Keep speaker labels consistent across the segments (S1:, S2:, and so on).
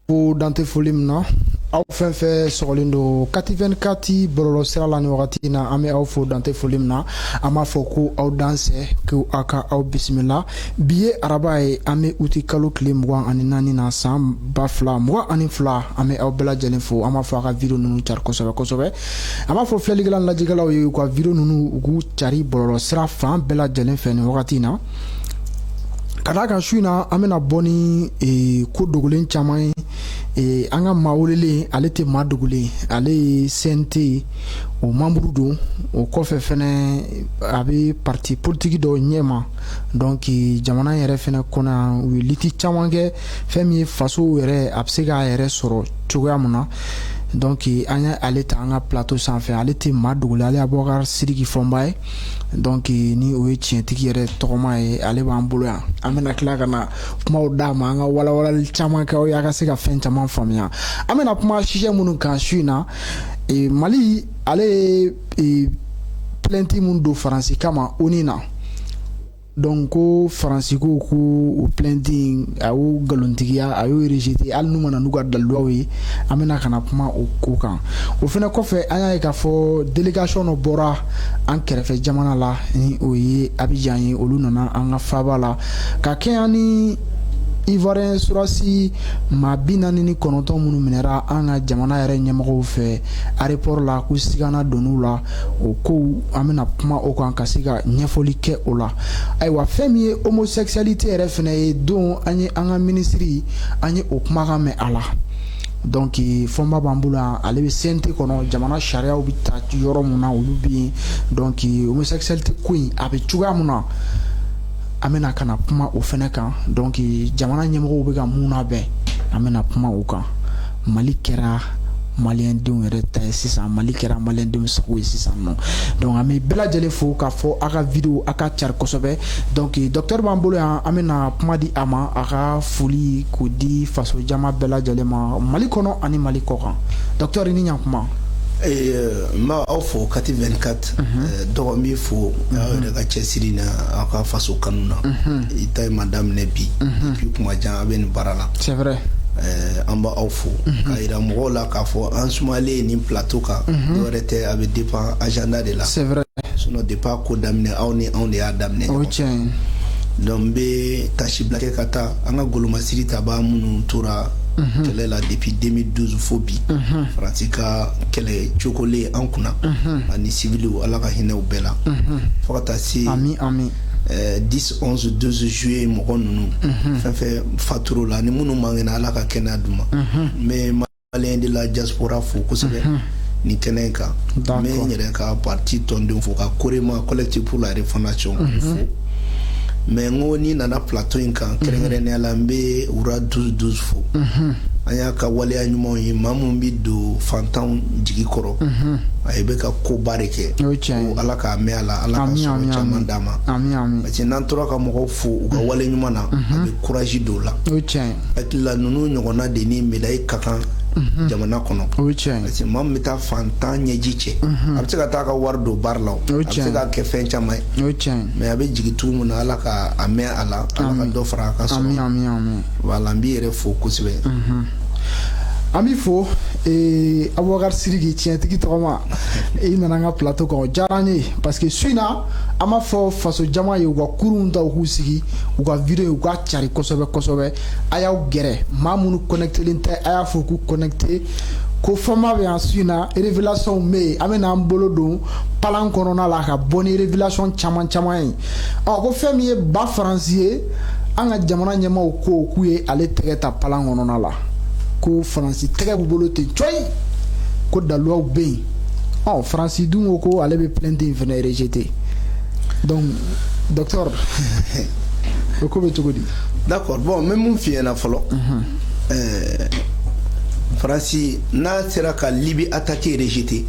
S1: Fo dante foli min na, aw fɛn fɛn sɔgɔlen don Kati 24 bɔlɔlɔ sira la ni wagati in na, an bɛ aw fo dante foli min na. An b'a fɔ ko aw dansɛ, ko aw ka aw bisimila. Bi ye araba ye, an bɛ uti kalo tile 24 na, san 2022. An bɛ aw bɛɛ lajɛlen fo. An b'a fɔ a ka vidéo ninnu cari kosɛbɛ kosɛbɛ. An b'a fɔ filɛlikɛla ni lajɛlikɛlaw ye, u ka vidéo ninnu, u k'u cari bɔlɔlɔ sira fan bɛɛ lajɛlen fɛ nin wagati in na. Ka d'a kan, su in na, an bɛna bɔ ni ko dogolen caman ye. An ka maa welelen, ale tɛ maa dogolen, ale ye CNT o membre don. O kɔfɛ fɛnɛ, a bɛ parti politique dɔw ɲɛma. Donc jamana yɛrɛ fɛnɛ kɔnɔ, u ye lutte caman kɛ, fɛn min ye faso yɛrɛ a bɛ se k'a yɛrɛ sɔrɔ cogoya min na. Donc an ye ale ta an ka plateau sanfɛ. Ale tɛ maa dogolen, ale ye Abubakar Sidiki Fɔnba ye. Donc ni o ye tiɲɛtigi yɛrɛ tɔgɔma ye, ale b'an bolo yan. An bɛna tila ka na kumaw d'a ma, an ka walawalali caman kɛ aw ye, a ka se ka fɛn caman faamuya. An bɛna kuma sujet minnu kan su in na, Mali ale ye plainte mun don Faransi kama ONU na. Donc ko Faransi ko ko o plainte in, a y'o nkalontigiya, a y'o rejeté, hali n'u ma na n'u ka daliluw ye. An bɛna ka na kuma o ko kan. O fɛnɛ kɔfɛ, an y'a ye k'a fɔ délégation dɔ bɔra an kɛrɛfɛ jamana la, ni o ye Abidjan ye. Olu nana an ka faaba la ka kɛɲɛ ni Ivoirien surasi maa 49 minnu minɛra an ka jamana yɛrɛ ɲɛmɔgɔw fɛ aéroport la, ko sigana donn'u la. O kow, an bɛna kuma o kan ka se ka ɲɛfɔli kɛ o la. Ayiwa, fɛn min ye homosexualité yɛrɛ fɛnɛ ye don, an ye an ka minisiri, an ye o kumakan mɛn a la. Donc Fɔnba b'an bolo yan, ale bɛ CNT kɔnɔ, jamana sariyaw bɛ ta yɔrɔ mun na, olu bɛ yen. Donc homosexualité ko in, a bɛ cogoya mun na, an bɛna ka na kuma o fɛnɛ kan. Donc jamana ɲɛmɔgɔw bɛ ka mun labɛn, an bɛna kuma o kan. Mali kɛra maliyɛndenw yɛrɛ ta ye sisan, Mali kɛra maliyɛndenw sago ye sisan nɔ. Donc an bɛ bɛɛ lajɛlen fo k'a fɔ a ka vidéo, a ka cari kosɛbɛ. Donc docteur b'an bolo yan, an bɛna kuma di a ma, a ka foli k'o di faso jama bɛɛ lajɛlen ma, Mali kɔnɔ ani Mali kɔ kan. Docteur, i ni ɲankuma.
S2: N b'a aw fo, Kati 24 dɔgɔ. N b'i fo aw yɛrɛ ka cɛsiri na, aw ka faso kanu na. I ta ye ma daminɛ bi, depuis kuma jan a bɛ nin baara la.
S1: C'est vrai.
S2: An b'aw fo k'a yira mɔgɔw la k'a fɔ an sumalen nin plateau kan, dɔwɛrɛ tɛ, a bɛ dépend agenda de la.
S1: C'est vrai.
S2: Sinon depuis a ko daminɛ, aw ni anw de y'a daminɛ.
S1: O ye tiɲɛ ye.
S2: Donc n bɛ tasibila kɛ ka taa an ka golomasiri tabaa minnu tora kɛlɛ la depuis 2012 fo bi, Faransi ka kɛlɛ cogolen an kunna ani civiliw, Ala ka hinɛ u bɛɛ la, fo ka taa se
S1: Ami, ami.
S2: 10, 11, 12 juillet mɔgɔ ninnu fɛn fɛn fatur'o la, ni minnu man kɛnɛ, Ala ka kɛnɛya d'u ma. N bɛ malien de la diaspora fo kosɛbɛ nin kɛnɛ in kan. N bɛ n yɛrɛ ka parti tɔndenw fo, ka Korema, Collectif pour la refondation, fo. Mais n ko n'i nana plateau in kan, kɛrɛnkɛrɛnnenya la, n bɛ Wura 12 12 fo. An y'a ka waleya ɲumanw ye, maa mun bi don fantanw jigi kɔrɔ, a bɛ ka koba de kɛ.
S1: O ye tiɲɛ ye.
S2: Ko Ala k'a mɛn a la, Ala ka sɔrɔ caman d'a ma.
S1: Ami, ami.
S2: Parce que n'an tora ka mɔgɔw fo u ka wale ɲuman na, a bɛ courage don u la.
S1: O ye tiɲɛ ye.
S2: Hakili la, ninnu ɲɔgɔnna de ni médaille ka kan jamana kɔnɔ.
S1: O ye tiɲɛ ye.
S2: Parce que maa min bɛ taa fantan ɲɛji cɛ, a bɛ se ka taa ka wari don baara la o,
S1: O ye
S2: a bɛ se
S1: tiɲɛ.
S2: ka kɛ fɛn caman ye.
S1: O ye tiɲɛ ye.
S2: Mais a bɛ jigin tugu mun na, Ala ka a mɛn a la, Ala ka dɔ fara a ka sɔrɔ.
S1: Ami, ami, ami.
S2: Voilà, n b'i yɛrɛ fo kosɛbɛ.
S1: An b'i fo, Abubakar Sidiki, tiɲɛtigi tɔgɔma. I nana an ka plateau kan, o diyara an ye, parce que su in na, an b'a fɔ faso jama ye, u ka kurunw ta, u k'u sigi, u ka vidéo, u ka cari kosɛbɛ kosɛbɛ. A y'aw gɛrɛ maa minnu connectelen tɛ, a y'a fɔ k'u connecté, ko fɔma bɛ yan su in na. Révélation bɛ yen, an bɛ n'an bolo don palan kɔnɔna la ka bɔ ni révélation caman caman ye. Ɔ, ko fɛn min ye ba Faransi ye, an ka jamana ɲɛmaaw ko k'u ye ale tɛgɛ ta palan kɔnɔna la, ko Faransi tɛgɛ b'u bolo ten cɔyi, ko daluyaw bɛ yen. Ɔ, Faransi dun ko ko ale bɛ plainte in fɛnɛ rejeté. Donc docteur, o ko bɛ cogo di?
S2: D'accord, bon, n bɛ mun f'i ɲɛna fɔlɔ? Faransi n'a sera ka Libi attaque rejeté,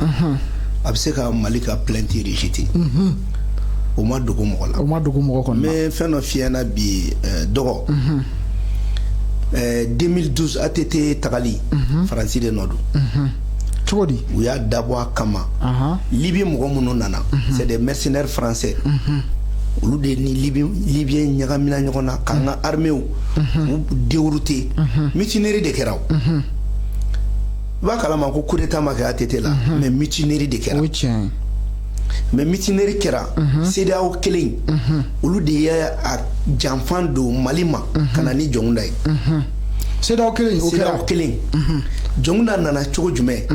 S2: a bɛ se ka Mali ka plainte rejeté. O ma dogo mɔgɔ la.
S1: O ma dogo mɔgɔ kɔni
S2: n
S1: na.
S2: bɛ fɛn dɔ f'i ɲɛna bi, dɔgɔ. 2012 ATT tagali, Faransi de nɔ don.
S1: Cogo di?
S2: U y'a dabɔ a kama. Libi mɔgɔ minnu nana, c'est des mercenaires français. Olu de ni Libyen ɲagamina ɲɔgɔn na k'an ka armée u dérouter. Mutinerie de kɛra o. I b'a kalama ko coup d'état ma kɛ ATT la, mais mutinerie de kɛra.
S1: O ye tiɲɛ ye.
S2: Mais mutinerie kɛra, CEDEAO kelen, olu de ye a janfan don Mali ma ka na ni Jɔnkunda ye.
S1: CEDEAO kelen, o
S2: CEDEAO
S1: kɛra.
S2: kelen. Jɔnkunda nana cogo jumɛn?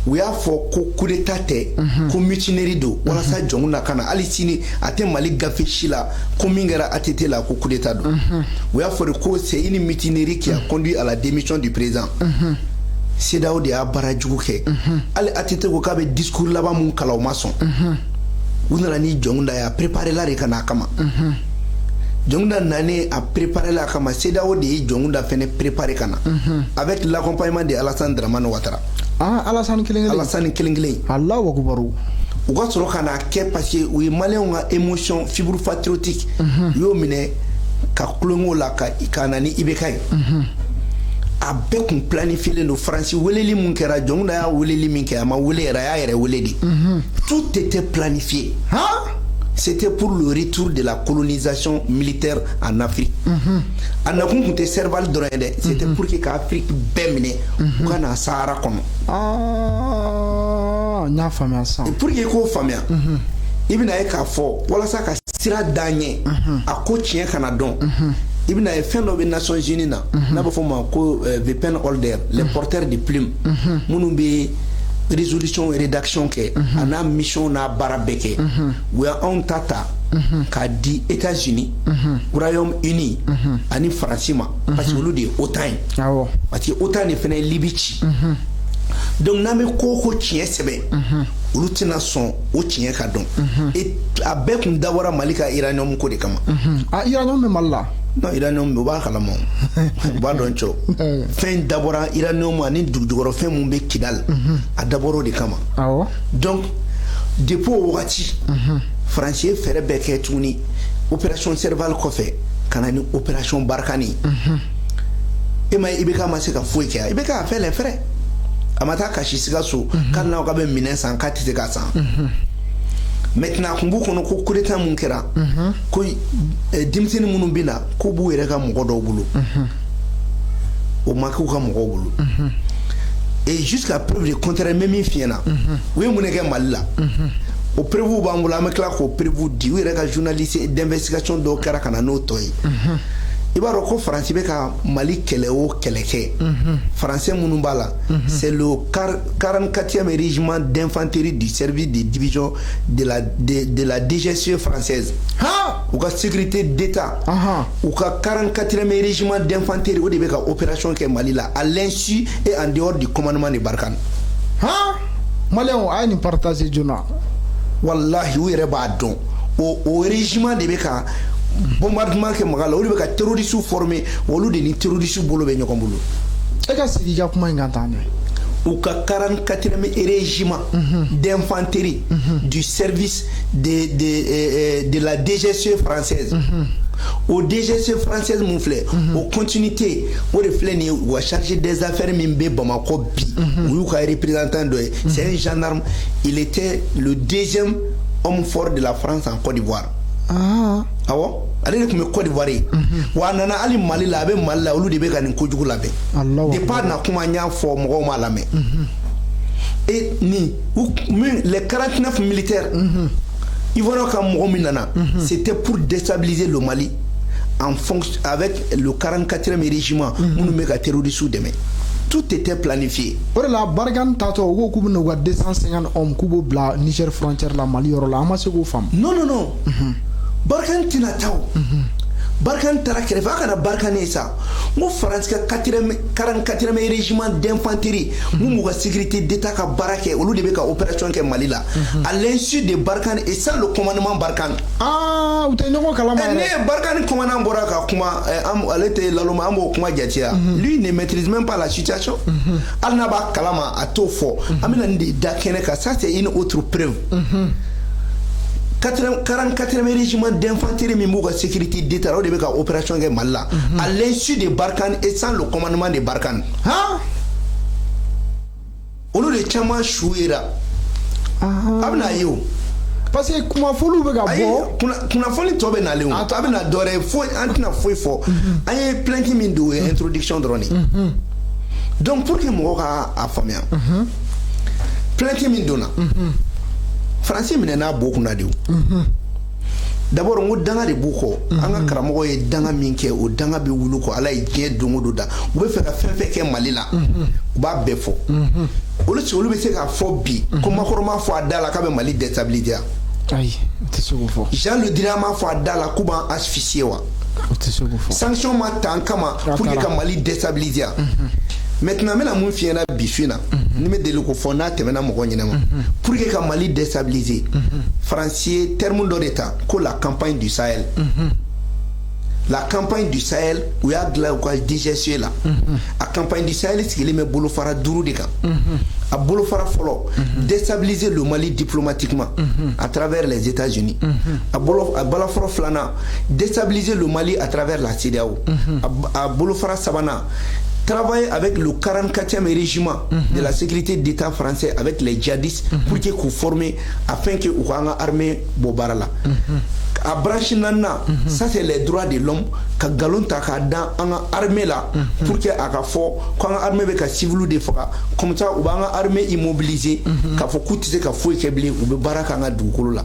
S2: U y'a fɔ ko coup d'état tɛ, ko mutinerie don, walasa Jɔnkunda ka na. Hali sini, a tɛ Mali gafe si la ko min kɛra ATT la, ko coup d'état don. U y'a fɔ de ko c'est une mutinerie qui a conduit à la démission du président. CEDEAO de y'a baara jugu kɛ. Hali ATT ko k'a bɛ discours laban mun kalan, o ma sɔn. U nana ni Jɔnkunda ye, a préparé la de ka na a kama. Jɔnkunda nanen, a préparé la a kama. CEDEAO de ye Jɔnkunda fɛnɛ préparé ka na avec l'accompagnement de Alassane Dramane Ouattara.
S1: Ah, Alassane kelen kelen.
S2: Alassane kelen kelen.
S1: Allahu akubaru.
S2: U ka sɔrɔ ka na kɛ parce que u ye Maliyɛnw ka émotion, fibre patriotique, u y'o minɛ ka kulonkɛ la ka na ni IBK ye. A bɛɛ kun planifié don. Faransi weleli mun kɛra, Jɔnkunda y'a weleli min kɛ, a ma wele yɛrɛ, a y'a yɛrɛ wele de. Tout était planifié. C'était pour le retour de la colonisation militaire en Afrique. A nakun tun tɛ Serval dɔrɔn ye dɛ, c'était pour que ka Afrique bɛɛ minɛ, u ka na Sahara kɔnɔ.
S1: Ah, n y'a faamuya sisan.
S2: Pour que i k'o faamuya, i bɛna ye k'a fɔ walasa ka sira da ɲɛ, a ko tiɲɛ kana dɔn, i bɛna ye fɛn dɔ bɛ Nations Unies na, n'a bɛ fɔ o ma ko the pen holder, les porteurs de plume, minnu bɛ résolution rédaction kɛ, a n'a mission n'a baara bɛɛ kɛ. U y'anw ta ta k'a di États-Unis, Royaume-Uni ani Faransi ma, parce que olu de ye OTAN ye. Parce que OTAN de fana ye Libi ci. Donc n'an bɛ ko o ko tiɲɛ sɛbɛn, olu tɛna sɔn o tiɲɛ ka dɔn. Et a bɛɛ kun dabɔra Mali ka uranium ko de kama.
S1: Ah, uranium bɛ Mali la?
S2: Non, uranium, u b'a kalama, o u b'a dɔn cɔ. Fɛn dabɔra uranium ani dugujukɔrɔ fɛn mun bɛ Kidal, a dabɔra o de kama. Donc depuis o wagati, Faransi ye fɛɛrɛ bɛɛ kɛ tuguni, opération Serval kɔfɛ, ka na ni opération Barkhane ye. E ma ye, IBK ma se ka foyi kɛ. IBK a fait les frais, a ma taa kasi Sikaso k'ale n'a ko k'a bɛ minɛn san, k'a tɛ se k'a san. Maintenant, a kun b'u kɔnɔ ko coup d'état mun kɛra, ko denmisɛnnin minnu bɛ na, k'u b'u yɛrɛ ka mɔgɔ dɔw bolo. O ma k'u ka mɔgɔw bolo. Et jusqu'à preuve du contraire, n bɛ min f'i ɲɛna, u ye mun de kɛ Mali la, o preuve b'an bolo, an bɛ tila k'o preuve di. U yɛrɛ ka journaliste d'investigation dɔw kɛra ka na n'o tɔ ye. I b'a dɔn ko Faransi bɛ ka Mali kɛlɛ o kɛlɛ kɛ, Français minnu b'a la, c'est le 44e régiment d'infanterie du service de division de la DGSE française, u ka sécurité d'État. U ka 44e régiment d'infanterie, o de bɛ ka opération kɛ Mali la à l'insu et en dehors du commandement de Barkhane.
S1: Han, Maliyɛnw, a ye nin partager joona.
S2: Wallahi, u yɛrɛ b'a dɔn, o régiment de bɛ ka bombardement kɛ Maga la, olu bɛ ka terroristes former, olu de ni terroristes bolo bɛ ɲɔgɔn bolo.
S1: E ka sigi i ka kuma in kan tan dɛ.
S2: U ka 44e régiment d'infanterie du service de la DGSE française, o DGSE française mun filɛ, o continuité o de filɛ nin ye. U ka chargé des affaires min bɛ Bamakɔ bi, o y'u ka représentant dɔ ye, c'est un gendarme, il était le deuxième homme fort de la France en Côte d'Ivoire. Awɔ, ale de tun bɛ Côte d'Ivoire ye. Wa a nana hali Mali la, a bɛ Mali la, olu de bɛ ka nin kojugu labɛn. Depuis a na kuma, n y'a fɔ, mɔgɔw m'a lamɛn. Et ni min, les 49 militaires ivoiriens ka mɔgɔ min nana, c'était pour déstabiliser le Mali en fonction avec le 44e régiment minnu bɛ ka terroristes dɛmɛ. Tout était planifié.
S1: O de la Barkhane taatɔ, u ko k'u bɛna u ka 250 hommes, k'u b'o bila Niger frontière la, Mali yɔrɔ la. An ma se k'o faamu.
S2: Non, non, non, Barkhane tɛna taa. O Barkhane taara kɛrɛfɛ, a kana Barkhane ye sa. N ko Faransi ka 44e régiment d'infanterie mun b'u ka sécurité d'État ka baara kɛ, olu de bɛ ka opération kɛ Mali la à l'insu de Barkhane et sans le commandement Barkhane.
S1: Ah, u tɛ ɲɔgɔn kalama
S2: Ne
S1: yɛrɛ.
S2: ye Barkhane commandant bɔra ka kuma, ale tɛ laloma, an b'o kuma jate. Lui ne maîtrise même pas la situation. Hali n'a b'a kalama, a t'o fɔ. An bɛna nin de da kɛnɛ kan. Ça, c'est une autre preuve. 44e régiment d'infanterie min b'u ka sécurité d'État, o de bɛ ka opération kɛ Mali la à l'insu de Barkhane et sans le commandement de Barkhane. Olu de caman su yera. A bɛna ye o.
S1: Parce que kunnafoniw bɛ ka bɔ.
S2: Kunnafoni tɔ bɛ nalen o, a bɛ na dɔ wɛrɛ foyi, an tɛna foyi fɔ. An ye plainte min don, o ye introduction dɔrɔn de ye. Donc pour que mɔgɔw ka a faamuya, plainte min donna, Faransi minɛ bo kunna de o. D'abord, n ko danga de b'u kɔ. An ka karamɔgɔ ye danga min kɛ, o danga bɛ wuli kɔ. Ala ye diɲɛ don o don da, u bɛ fɛ ka fɛn fɛn kɛ Mali la, u b'a bɛɛ fɔ. Olu olu bɛ se k'a fɔ bi ko Macron m'a fɔ a da la k'a bɛ Mali déstabiliser?
S1: Ayi, u tɛ se k'o fɔ.
S2: Jean Le Drian m'a fɔ a da la k'u b'an asphyxier wa?
S1: U tɛ se k'o fɔ.
S2: Sanction ma ta an kama pour que ka Mali déstabiliser? Maintenant, n bɛna mun f'i ɲɛna bi su in na, ni bɛ deli k'o fɔ n'a tɛmɛna mɔgɔ ɲɛna ma, pour que ka Mali déstabiliser, Faransi ye terme dɔ de ta ko la campagne du Sahel. La campagne du Sahel, u y'a dilan u ka DGSE la. A campagne du Sahel sigilen bɛ bolofara duuru de kan. A bolofara fɔlɔ, déstabiliser le Mali diplomatiquement à travers les États-Unis. A bolo a balafɔlɔ filanan, déstabiliser le Mali à travers la CEDEAO. A bolofara sabanan, travailler avec le 44e régiment de la sécurité d'État français, avec les djihadistes, pour que k'u former afin que u k'an ka armée bɔ baara la. A branche naaninan, ça c'est les droits de l'homme, ka nkalon ta k'a da an ka armée la pour que a ka fɔ ko an ka armée bɛ ka civil de faga. Comme ça, u b'an ka armée immobiliser k'a fɔ k'u tɛ se ka foyi kɛ bilen, u bɛ baara k'an ka dugukolo la.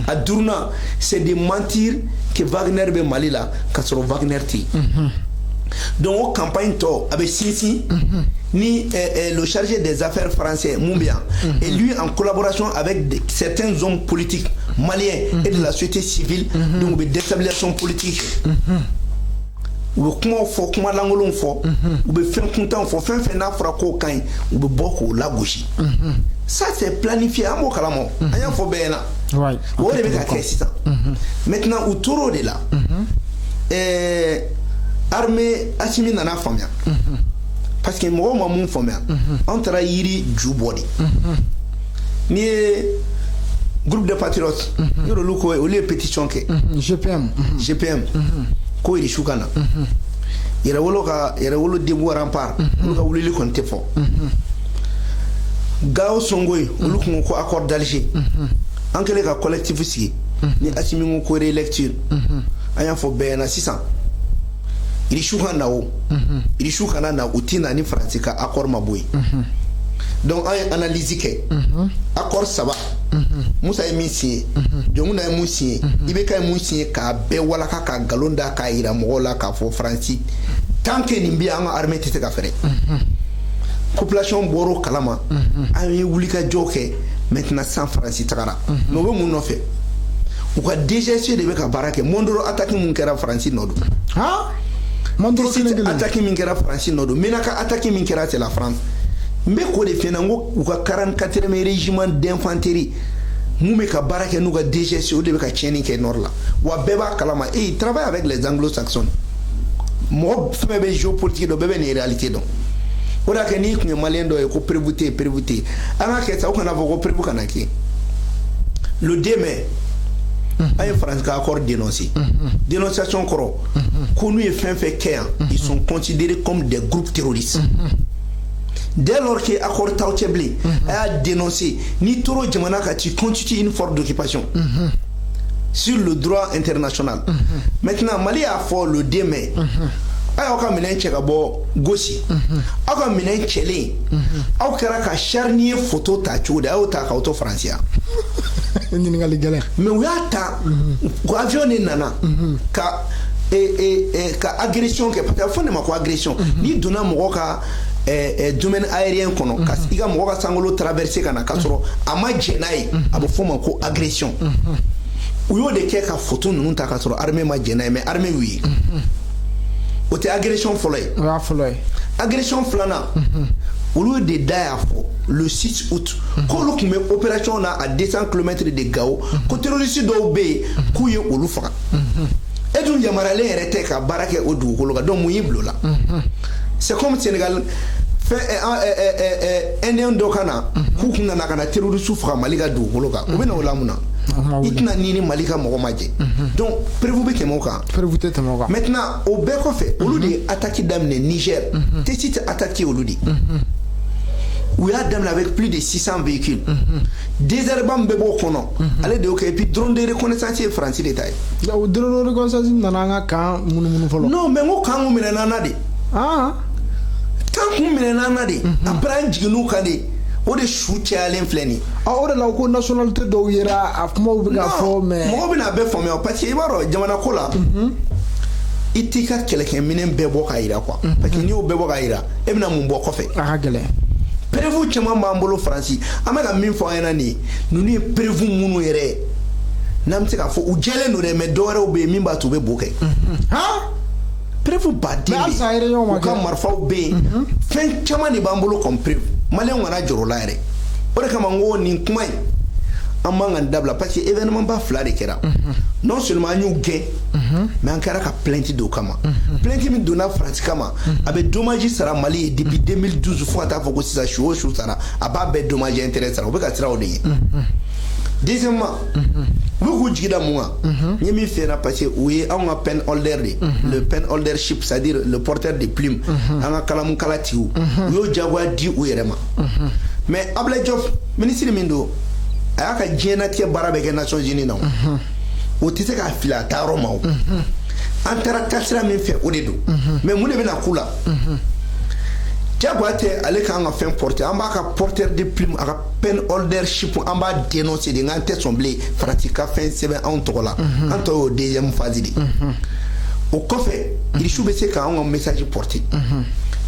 S2: A duurunan, c'est de mentir que Wagner bɛ Mali la, ka sɔrɔ Wagner tɛ yen. Donc o campagne tɔ a bɛ sinsin ni le chargé des affaires français mun bɛ yan, et lui en collaboration avec certains hommes politiques maliens et de la société civile. Donc u bɛ déstabilisation politique, u bɛ kumaw fɔ, kuma lankolonw fɔ, u bɛ fɛn kuntanw fɔ, fɛn fɛn n'a fɔra k'o ka ɲi, u bɛ bɔ k'o lagosi. Ça c'est planifié, an b'o kalama, an y'a fɔ bɛɛ ɲɛna. O de bɛ ka kɛ sisan. Maintenant, u tor'o de la, armée Asimi nana faamuya, parce que mɔgɔw ma mun faamuya, anw taara yiri ju bɔ de. N'i ye groupe de patriotes yɔrɔ, olu ko olu ye pétition kɛ.
S1: GPM.
S2: GPM ko Irisiw ka na Yɛrɛwolo, ka Yɛrɛwolo Debout Rempart, olu ka wulili kɔni tɛ fɔ. Gawo Songoyi, olu kun ko accord d'Alger. An kɛlen ka collectif sigi ni Asimi ko réélecture, an y'a fɔ bɛɛ ɲɛna sisan, Irisiw ka na o, Irisiw kana na, u ti na ni Faransi ka accord ma bɔ yen. Donc an ye analyse kɛ, accord saba, Musa ye min signé, Jɔnkunda ye mun signé, IBK ye mun signé, k'a bɛɛ walaka, k'a nkalon da, k'a yira mɔgɔw la k'a fɔ Faransi, tant que nin bɛ yen, an ka armée tɛ se ka fɛrɛ. Population bɔr'o kalama, an ye wulikajɔ kɛ. Maintenant san Faransi tagara, mais u bɛ mun nɔfɛ? U ka DGSE de bɛ ka baara kɛ. Mondoro attaque mun kɛra, Faransi nɔ don.
S1: Mondoro kelen kelen.
S2: Attaque min kɛra, Faransi nɔ don. Menaka attaque min kɛra, c'est la France. N bɛ k'o de f'i ɲɛna, n ko u ka 44e régiment d'infanterie mun bɛ ka baara kɛ n'u ka DGSE, o de bɛ ka tiɲɛni kɛ nord la. Wa bɛɛ b'a kalama, et ils travaillent avec les Anglo-Saxons. Mɔgɔ fɛn fɛn bɛ géopolitique dɔn, bɛɛ bɛ nin réalité dɔn. O de y'a kɛ n'i tun ye malien dɔ ye ko preuve tɛ yen, preuve tɛ yen, an ka kɛ sa, u kana fɔ ko preuve kana kɛ. Le 2 mai, an ye Faransi ka accord dénoncé. Dénonciation kɔrɔ ko n'u ye fɛn fɛn kɛ yan, ils sont considérés comme des groupes terroristes. Dès lors que accord t'aw cɛ bilen, a y'a dénoncé, n'i tor'o jamana kan, tu constitues une force d'occupation sur le droit international. Maintenant, Mali y'a fɔ le 2 mai, a y'aw ka minɛn cɛ ka bɔ Gosi. Aw ka minɛn cɛlen, aw kɛra ka charnier photo ta cogo di? A y'o ta k'aw to Faransi yan?
S1: Ɲininkali gɛlɛn.
S2: Mais u y'a ta ko avion de nana ka agression kɛ, parce que a fɔ ne ma ko agression. N'i donna mɔgɔ ka domaine aérien kɔnɔ, ka i ka mɔgɔ ka sankolo traverser ka na k'a sɔrɔ a ma jɛn n'a ye, a bɛ f'o ma ko agression. U y'o de kɛ ka photo ninnu ta k'a sɔrɔ armée ma jɛn n'a ye, mais armée y'u ye. O tɛ agression fɔlɔ ye?
S1: O y'a fɔlɔ ye.
S2: Agression filanan, olu de da y'a fɔ le 6 août k'olu tun bɛ opération na à 200 km de Gao, ko terroriste dɔw bɛ yen k'u ye olu faga. E dun yamaruyalen yɛrɛ tɛ ka baara kɛ o dugukolo kan, donc mun y'i bila o la? C'est comme Sénégal fɛn indien dɔ ka na k'u kun nana ka na terroriste faga Mali ka dugukolo kan, u bɛ na o la mun na? I tɛna ni Mali ka mɔgɔ ma jɛ. Donc preuve bɛ tɛmɛ o kan?
S1: Preuve tɛ tɛmɛ o kan.
S2: Maintenant, o bɛɛ kɔfɛ, olu de ye attaque daminɛ Niger. Tessit attaque, olu de. U y'a daminɛ avec plus de 600 véhicules. Désherbant bɛɛ b'o kɔnɔ, ale de y'o kɛ. Et puis drone de reconnaissance ye Faransi de ta ye.
S1: O drone de reconnaissance nana an ka camp munumunu fɔlɔ.
S2: Non, mais n ko camp kun minɛna an na de. Camp kun minɛna an na de. Après, an jiginn'u kan de, o de su cayalen filɛ nin ye.
S1: Ah, o de la ko nationalité dɔw yera, a kumaw bɛ ka fɔ, mais
S2: mɔgɔw bɛna a bɛɛ faamuya, parce que i b'a dɔn, jamana ko la, i t'i ka kɛlɛkɛminɛn bɛɛ bɔ k'a yira quoi, parce que n'i y'o bɛɛ bɔ k'a yira, e bɛna mun bɔ kɔfɛ?
S1: A ka gɛlɛn.
S2: Preuve caman b'an bolo. Faransi, an bɛ ka min fɔ an ɲɛna nin ye, ninnu ye preuve minnu yɛrɛ ye, n'an bɛ se k'a fɔ u jɛlen don dɛ, mais dɔwɛrɛw bɛ yen min b'a to u bɛ bo kɛ. Preuve baden
S1: Mais halisa réunion ma
S2: u ka
S1: kɛ.
S2: marifaw bɛ yen, fɛn caman de b'an bolo comme preuve. Maliyɛnw kana jɔrɔ o la yɛrɛ. O de kama n ko nin kuma in, an man ka nin dabila, parce que événement ba fila de kɛra. Non seulement an y'u gɛn, mais an kɛra ka plainte don o kama. Plainte min donna Faransi kama, a bɛ dommage sara Mali ye depuis 2012 fo ka taa fɔ ko sisan, su o su sara, a b'a bɛɛ dommage intérêt sara. U bɛ ka siran o de ɲɛ. Deuxièmement, u bɛ k'u jigi da mun kan? N ye min f'i ɲɛna, parce que u ye anw ka pen holder de, le pen holdership, c'est à dire le porteur de plume, an ka kalamukala tigiw, u y'o diyagoya di u yɛrɛ ma. Mais Ablaye Diop, ministre min don, a y'a ka diɲɛnatigɛ baara bɛɛ kɛ Nations Unies na, o o tɛ se k'a fili a taayɔrɔ ma. O an taara taasira min fɛ, o de don. Mais mun de bɛna k'u la? Diyagoya tɛ ale k'an ka fɛn porter. An b'a ka porteur de plume, a ka pen holdership, an b'a dénoncer de, n'an tɛ sɔn bilen Faransi ka fɛn sɛbɛn anw tɔgɔ la. An tɔ y'o deuxième phase de. O kɔfɛ, Irisiw bɛ se k'anw ka message porter,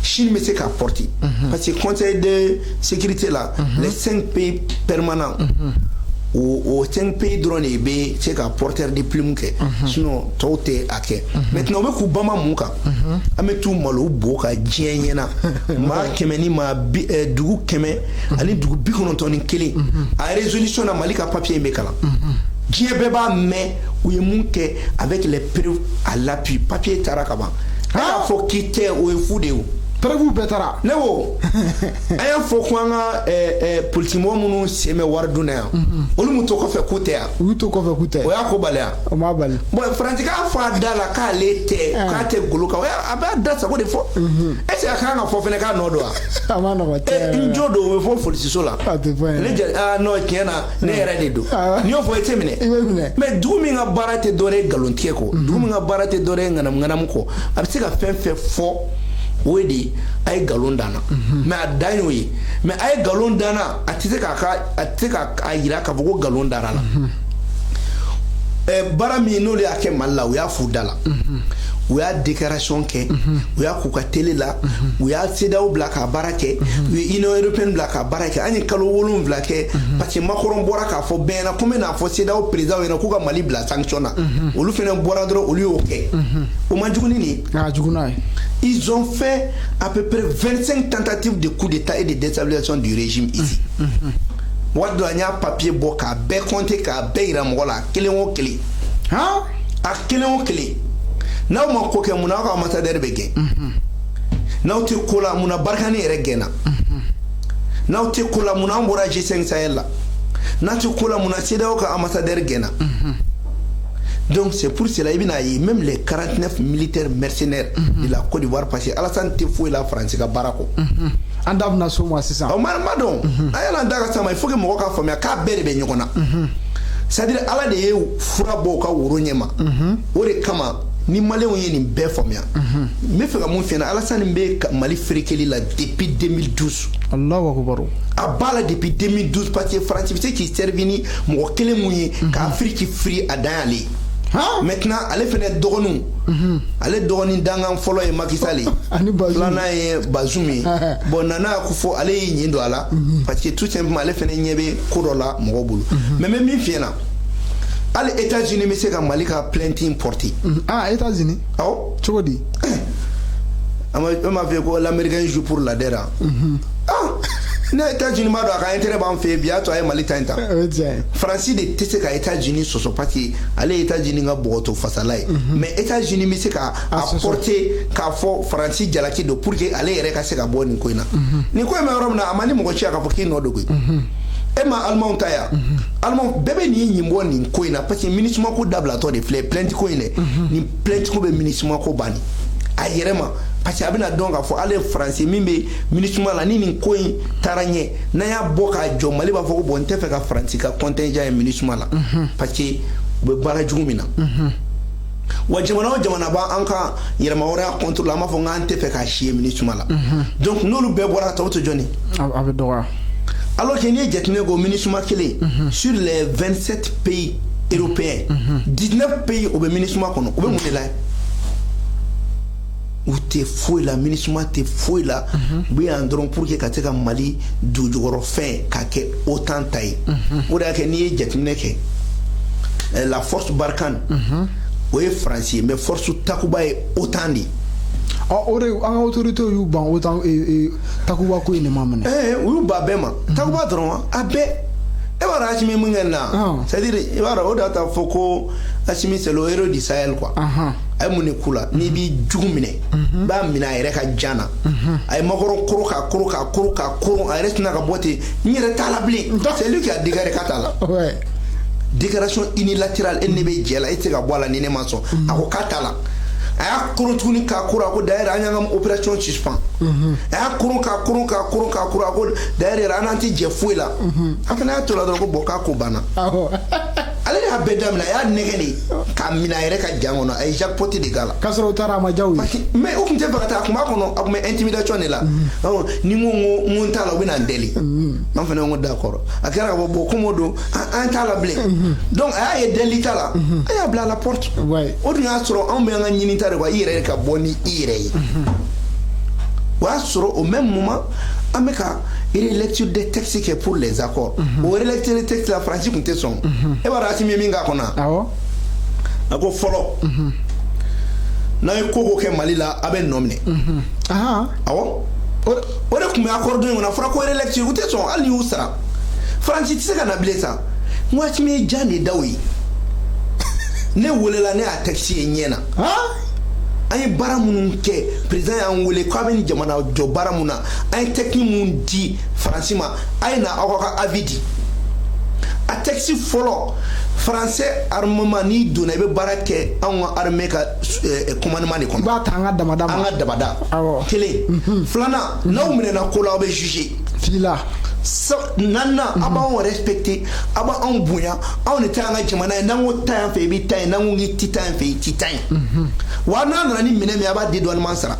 S2: Chine bɛ se k'a porter, parce que Conseil de sécurité la, les cinq pays permanents, o cinq pays dɔrɔn de bɛ se ka porteur de plume kɛ, sinon tɔw tɛ a kɛ. Maintenant, u bɛ k'u bama mun kan? An bɛ t'u malo, u bo ka diɲɛ ɲɛna. Maa 100 ni maa bi dugu 191, a résolution na, Mali ka papier in bɛ kalan, diɲɛ bɛɛ b'a mɛn u ye mun kɛ avec les preuves à l'appui. Papier taara ka ban. E k'a fɔ k'i tɛ, o ye fu de ye o.
S1: Preuve bɛɛ taara.
S2: Ne ko, an y'a fɔ ko an ka politique mɔgɔ minnu sen bɛ wari dun na yan, olu mun to kɔfɛ k'u tɛ yan?
S1: U y'u to kɔfɛ k'u tɛ.
S2: O y'a ko bali yan.
S1: O m'a bali.
S2: Bon, Faransi k'a fɔ a da la k'ale tɛ, k'a tɛ golo kan, o y'a a b'a da sago de fɔ. Est ce que a kan ka fɔ fɛnɛ k'a nɔ don wa?
S1: A ma nɔgɔn.
S2: N jo don, o bɛ fɔ polisiso la.
S1: A tɛ fɔ
S2: ne
S1: yɛrɛ.
S2: Jɛ, ah non, tiɲɛ na, ne yɛrɛ de don. N'i y'o fɔ, i tɛ minɛ.
S1: I bɛ minɛ.
S2: Mais dugu min ka baara tɛ dɔwɛrɛ ye nkalon tigɛ kɔ, dugu min ka baara tɛ dɔwɛrɛ ye ŋanamu ŋanamu kɔ, a bɛ se ka fɛn fɛn fɔ, o ye de a ye nkalon dan na. Mais a dan y'o ye. Mais a ye nkalon dan na, a tɛ se k'a ka, a tɛ se k'a yira k'a fɔ ko nkalon dara la. Baara min n'olu y'a kɛ Mali la, u y'a f'u da la, u y'a déclaration kɛ, u y'a k'u ka télé la, u y'a CEDEAO bila k'a baara kɛ, u ye Union européenne bila k'a baara kɛ. An ye kalo 7 kɛ, parce que Macron bɔra k'a fɔ bɛɛ ɲɛna ko n bɛna fɔ CEDEAO président ɲɛna k'u ka Mali bila sanction na. Olu fana bɔra dɔrɔn, olu y'o kɛ. O man jugu ni nin ye?
S1: A ka jugu n'a ye.
S2: Ils ont fait à peu près 25 tentatives de coup d'État et de déstabilisation du régime ici. Waati dɔ la, n y'a papier bɔ k'a bɛɛ compter, k'a bɛɛ yira mɔgɔ la, a kelen o kelen. A kelen o kelen. N'aw ma ko kɛ, mun na aw ka ambassadeur bɛ gɛn? N'aw tɛ ko la, mun na Barkhane yɛrɛ gɛnna? N'aw tɛ ko la, mun na an bɔra G5 Sahel la? N'aw tɛ ko la, mun na CEDEAO ka ambassadeur gɛnna? Donc c'est pour cela, i bɛna ye, même les 49 militaires mercenaires de la Côte d'Ivoire, parce que Alassane tɛ foyi la Faransi ka baara kɔ.
S1: An da bɛna s'o ma sisan.
S2: Ɔ, ma dɔn, a yala an da ka s'a ma. Il faut que mɔgɔ k'a faamuya k'a bɛɛ de bɛ ɲɔgɔn na, c'est à dire Ala de ye fura bɔ u ka woro ɲɛ ma. O de kama, ni Maliyɛnw ye nin bɛɛ faamuya, n bɛ fɛ ka mun f'i ɲɛna, Alassane bɛ Mali ferekeli la depuis 2012.
S1: Allahu akubaru.
S2: A b'a la depuis 2012, parce que Faransi bɛ se k'i servi ni mɔgɔ kelen mun ye ka Afiriki firi, a dan y'ale ye. Maintenant, ale fɛnɛ dɔgɔninw, ale dɔgɔnin dangan fɔlɔ ye Macky Sall ye.
S1: Ani Bazoum.
S2: Filanan ye Bazoum ye. Bon, Nana ko fɔ ale y'i ɲin don a la, parce que tout simplement ale fɛnɛ ɲɛ bɛ ko dɔ la mɔgɔw bolo. Mais n bɛ min f'i ɲɛna, hali États-Unis bɛ se ka Mali ka plainte in porter.
S1: Ah, États-Unis?
S2: Awɔ.
S1: Cogo di?
S2: An b'a fɔ ye ko l'Américain joue pour la der. Ah, ne États-Unis b'a dɔn a ka intérêt b'an fɛ yen bi, y'a to a ye Mali ta in ta.
S1: O ye tiɲɛ ye.
S2: Faransi de tɛ se ka États-Unis sɔsɔ, parce que ale ye États-Unis ka bɔgɔtɔ fasala ye. Mais États-Unis bɛ se ka a
S1: sɔsɔ.
S2: porter k'a fɔ Faransi jalaki don, pour que ale yɛrɛ ka se ka bɔ nin ko in na. Nin ko in bɛ yɔrɔ min na, a ma ni mɔgɔ ci a k'a fɔ k'i nɔ don koyi. E ma Alimanw ta yan, Alimanw bɛɛ bɛ nin ɲin bɔ nin ko in na, parce que MINUSMA ko dabilatɔ de filɛ, plainte ko in dɛ. Nin plainte ko bɛ MINUSMA ko ban a yɛrɛ ma. Parce que a bɛna dɔn k'a fɔ ale ye Faransi min bɛ MINUSMA la, ni nin ko in taara ɲɛ, n'an y'a bɔ k'a jɔ, Mali b'a fɔ ko bon, n tɛ fɛ ka Faransi ka contingent ye MINUSMA la, parce que u bɛ baara jugu min na. Wa jamana o jamana b'an ka yɛrɛmahɔrɔnya contre la, an b'a fɔ k'an tɛ fɛ k'a si ye MINUSMA la. Donc n'olu bɛɛ bɔra ka taa, o tɛ jɔn ye?
S1: A bɛ dɔgɔya.
S2: Alors que n'i ye jateminɛ kɛ, o MINUSMA kelen, sur les 27 pays européens, 19 pays o bɛ MINUSMA kɔnɔ. U bɛ mun de la? U tɛ foyi la, MINUSMA tɛ foyi la. U bɛ yan dɔrɔn pour que ka se ka Mali dugujukɔrɔfɛn ka kɛ OTAN ta ye. O de y'a kɛ n'i ye jateminɛ kɛ, la force Barkhane, o ye Faransi ye, mais force Takuba ye OTAN de ye.
S1: Ɔ, o de an ka autorité y'u ban OTAN Takuba ko in de ma minɛ.
S2: U y'u ban bɛɛ ma. Takuba dɔrɔn wa, a bɛɛ. E b'a dɔn Asimi mun kɛ nin na? C'est à dire, i b'a dɔn, o de y'a ta fɔ ko Asimi, c'est le héros du Sahel, quoi. A ye mun de k'u la? N'i b'i jugu minɛ, i b'a minɛ a yɛrɛ ka jan na. A ye Macron koro ka koro ka koro ka koro, a yɛrɛ tɛna ka bɔ ten: n yɛrɛ t'a la bilen. C'est lui qui a déclaré k'a t'a la. Déclaration unilatérale, e ne bɛ jɛ la, e tɛ se ka bɔ a la ni ne ma sɔn. A ko k'a t'a la. A y'a koron tuguni k'a koron, a ko d'ailleurs an y'an ka opération suspend. A y'a koron k'a koron k'a koron k'a koron, a ko d'ailleurs yɛrɛ an n'an tɛ jɛ foyi la. A fana y'a to la dɔrɔn ko bon, k'a ko banna. Ale de y'a bɛɛ daminɛ. A y'a nɛgɛ de k'a minɛ a yɛrɛ ka jan kɔnɔ. A ye jackpot de k'a la.
S1: K'a sɔrɔ o taara, a ma diya u ye.
S2: Mais o tun tɛ fɛ ka taa, a tun b'a kɔnɔ, a tun bɛ intimidation de la. Ni n ko n t'a la, u bɛ na n deli. An fana ko d'accord. A kɛra ka bɔ, bon, komi o don, an t'a la bilen. Donc a y'a ye deli t'a la, a y'a bila à la porte. O dun y'a sɔrɔ anw bɛ an ka ɲinita de quoi, i yɛrɛ ka bɔ ni i yɛrɛ ye. O y'a sɔrɔ au même moment, an bɛ ka relecture des textes kɛ pour les accords. O relecture des textes la, Faransi tun tɛ sɔn. E b'a dɔn Asimi ye min k'a kɔnɔ?
S1: Awɔ.
S2: A ko fɔlɔ, n'a ye ko ko kɛ Mali la, a bɛ nɔ minɛ. Awɔ, o de tun bɛ accord dɔ in kɔnɔ. A fɔra ko relecture, u tɛ sɔn. Hali n'i y'u sara, Faransi tɛ se ka na bilen sa. N ko Asimi ye jan de da o ye. Ne welela, ne y'a texte ye ɲɛ na. An ye baara minnu kɛ, président y'an wele k'a bɛ nin jamana jɔ baara mun na, an ye texte mun di Faransi ma, a ye na aw ka avis di. A texte fɔlɔ, français armement, n'i donna, i bɛ baara kɛ anw ka armée ka commandement de kɔnɔ.
S1: I b'a ta an ka damada ma.
S2: An ka dabada. Kelen, filanan, n'aw minɛna ko la, aw bɛ juger.
S1: Filila.
S2: Naaninan, a b'anw respecter, a b'anw bonya, anw de ta y'an ka jamana ye. N'an ko ta yan fɛ, i bɛ taa yen. N'an ko k'i ti taa yan fɛ, i ti taa yen. Wa n'a nana ni minɛn min ye, a b'a dédouanement sara.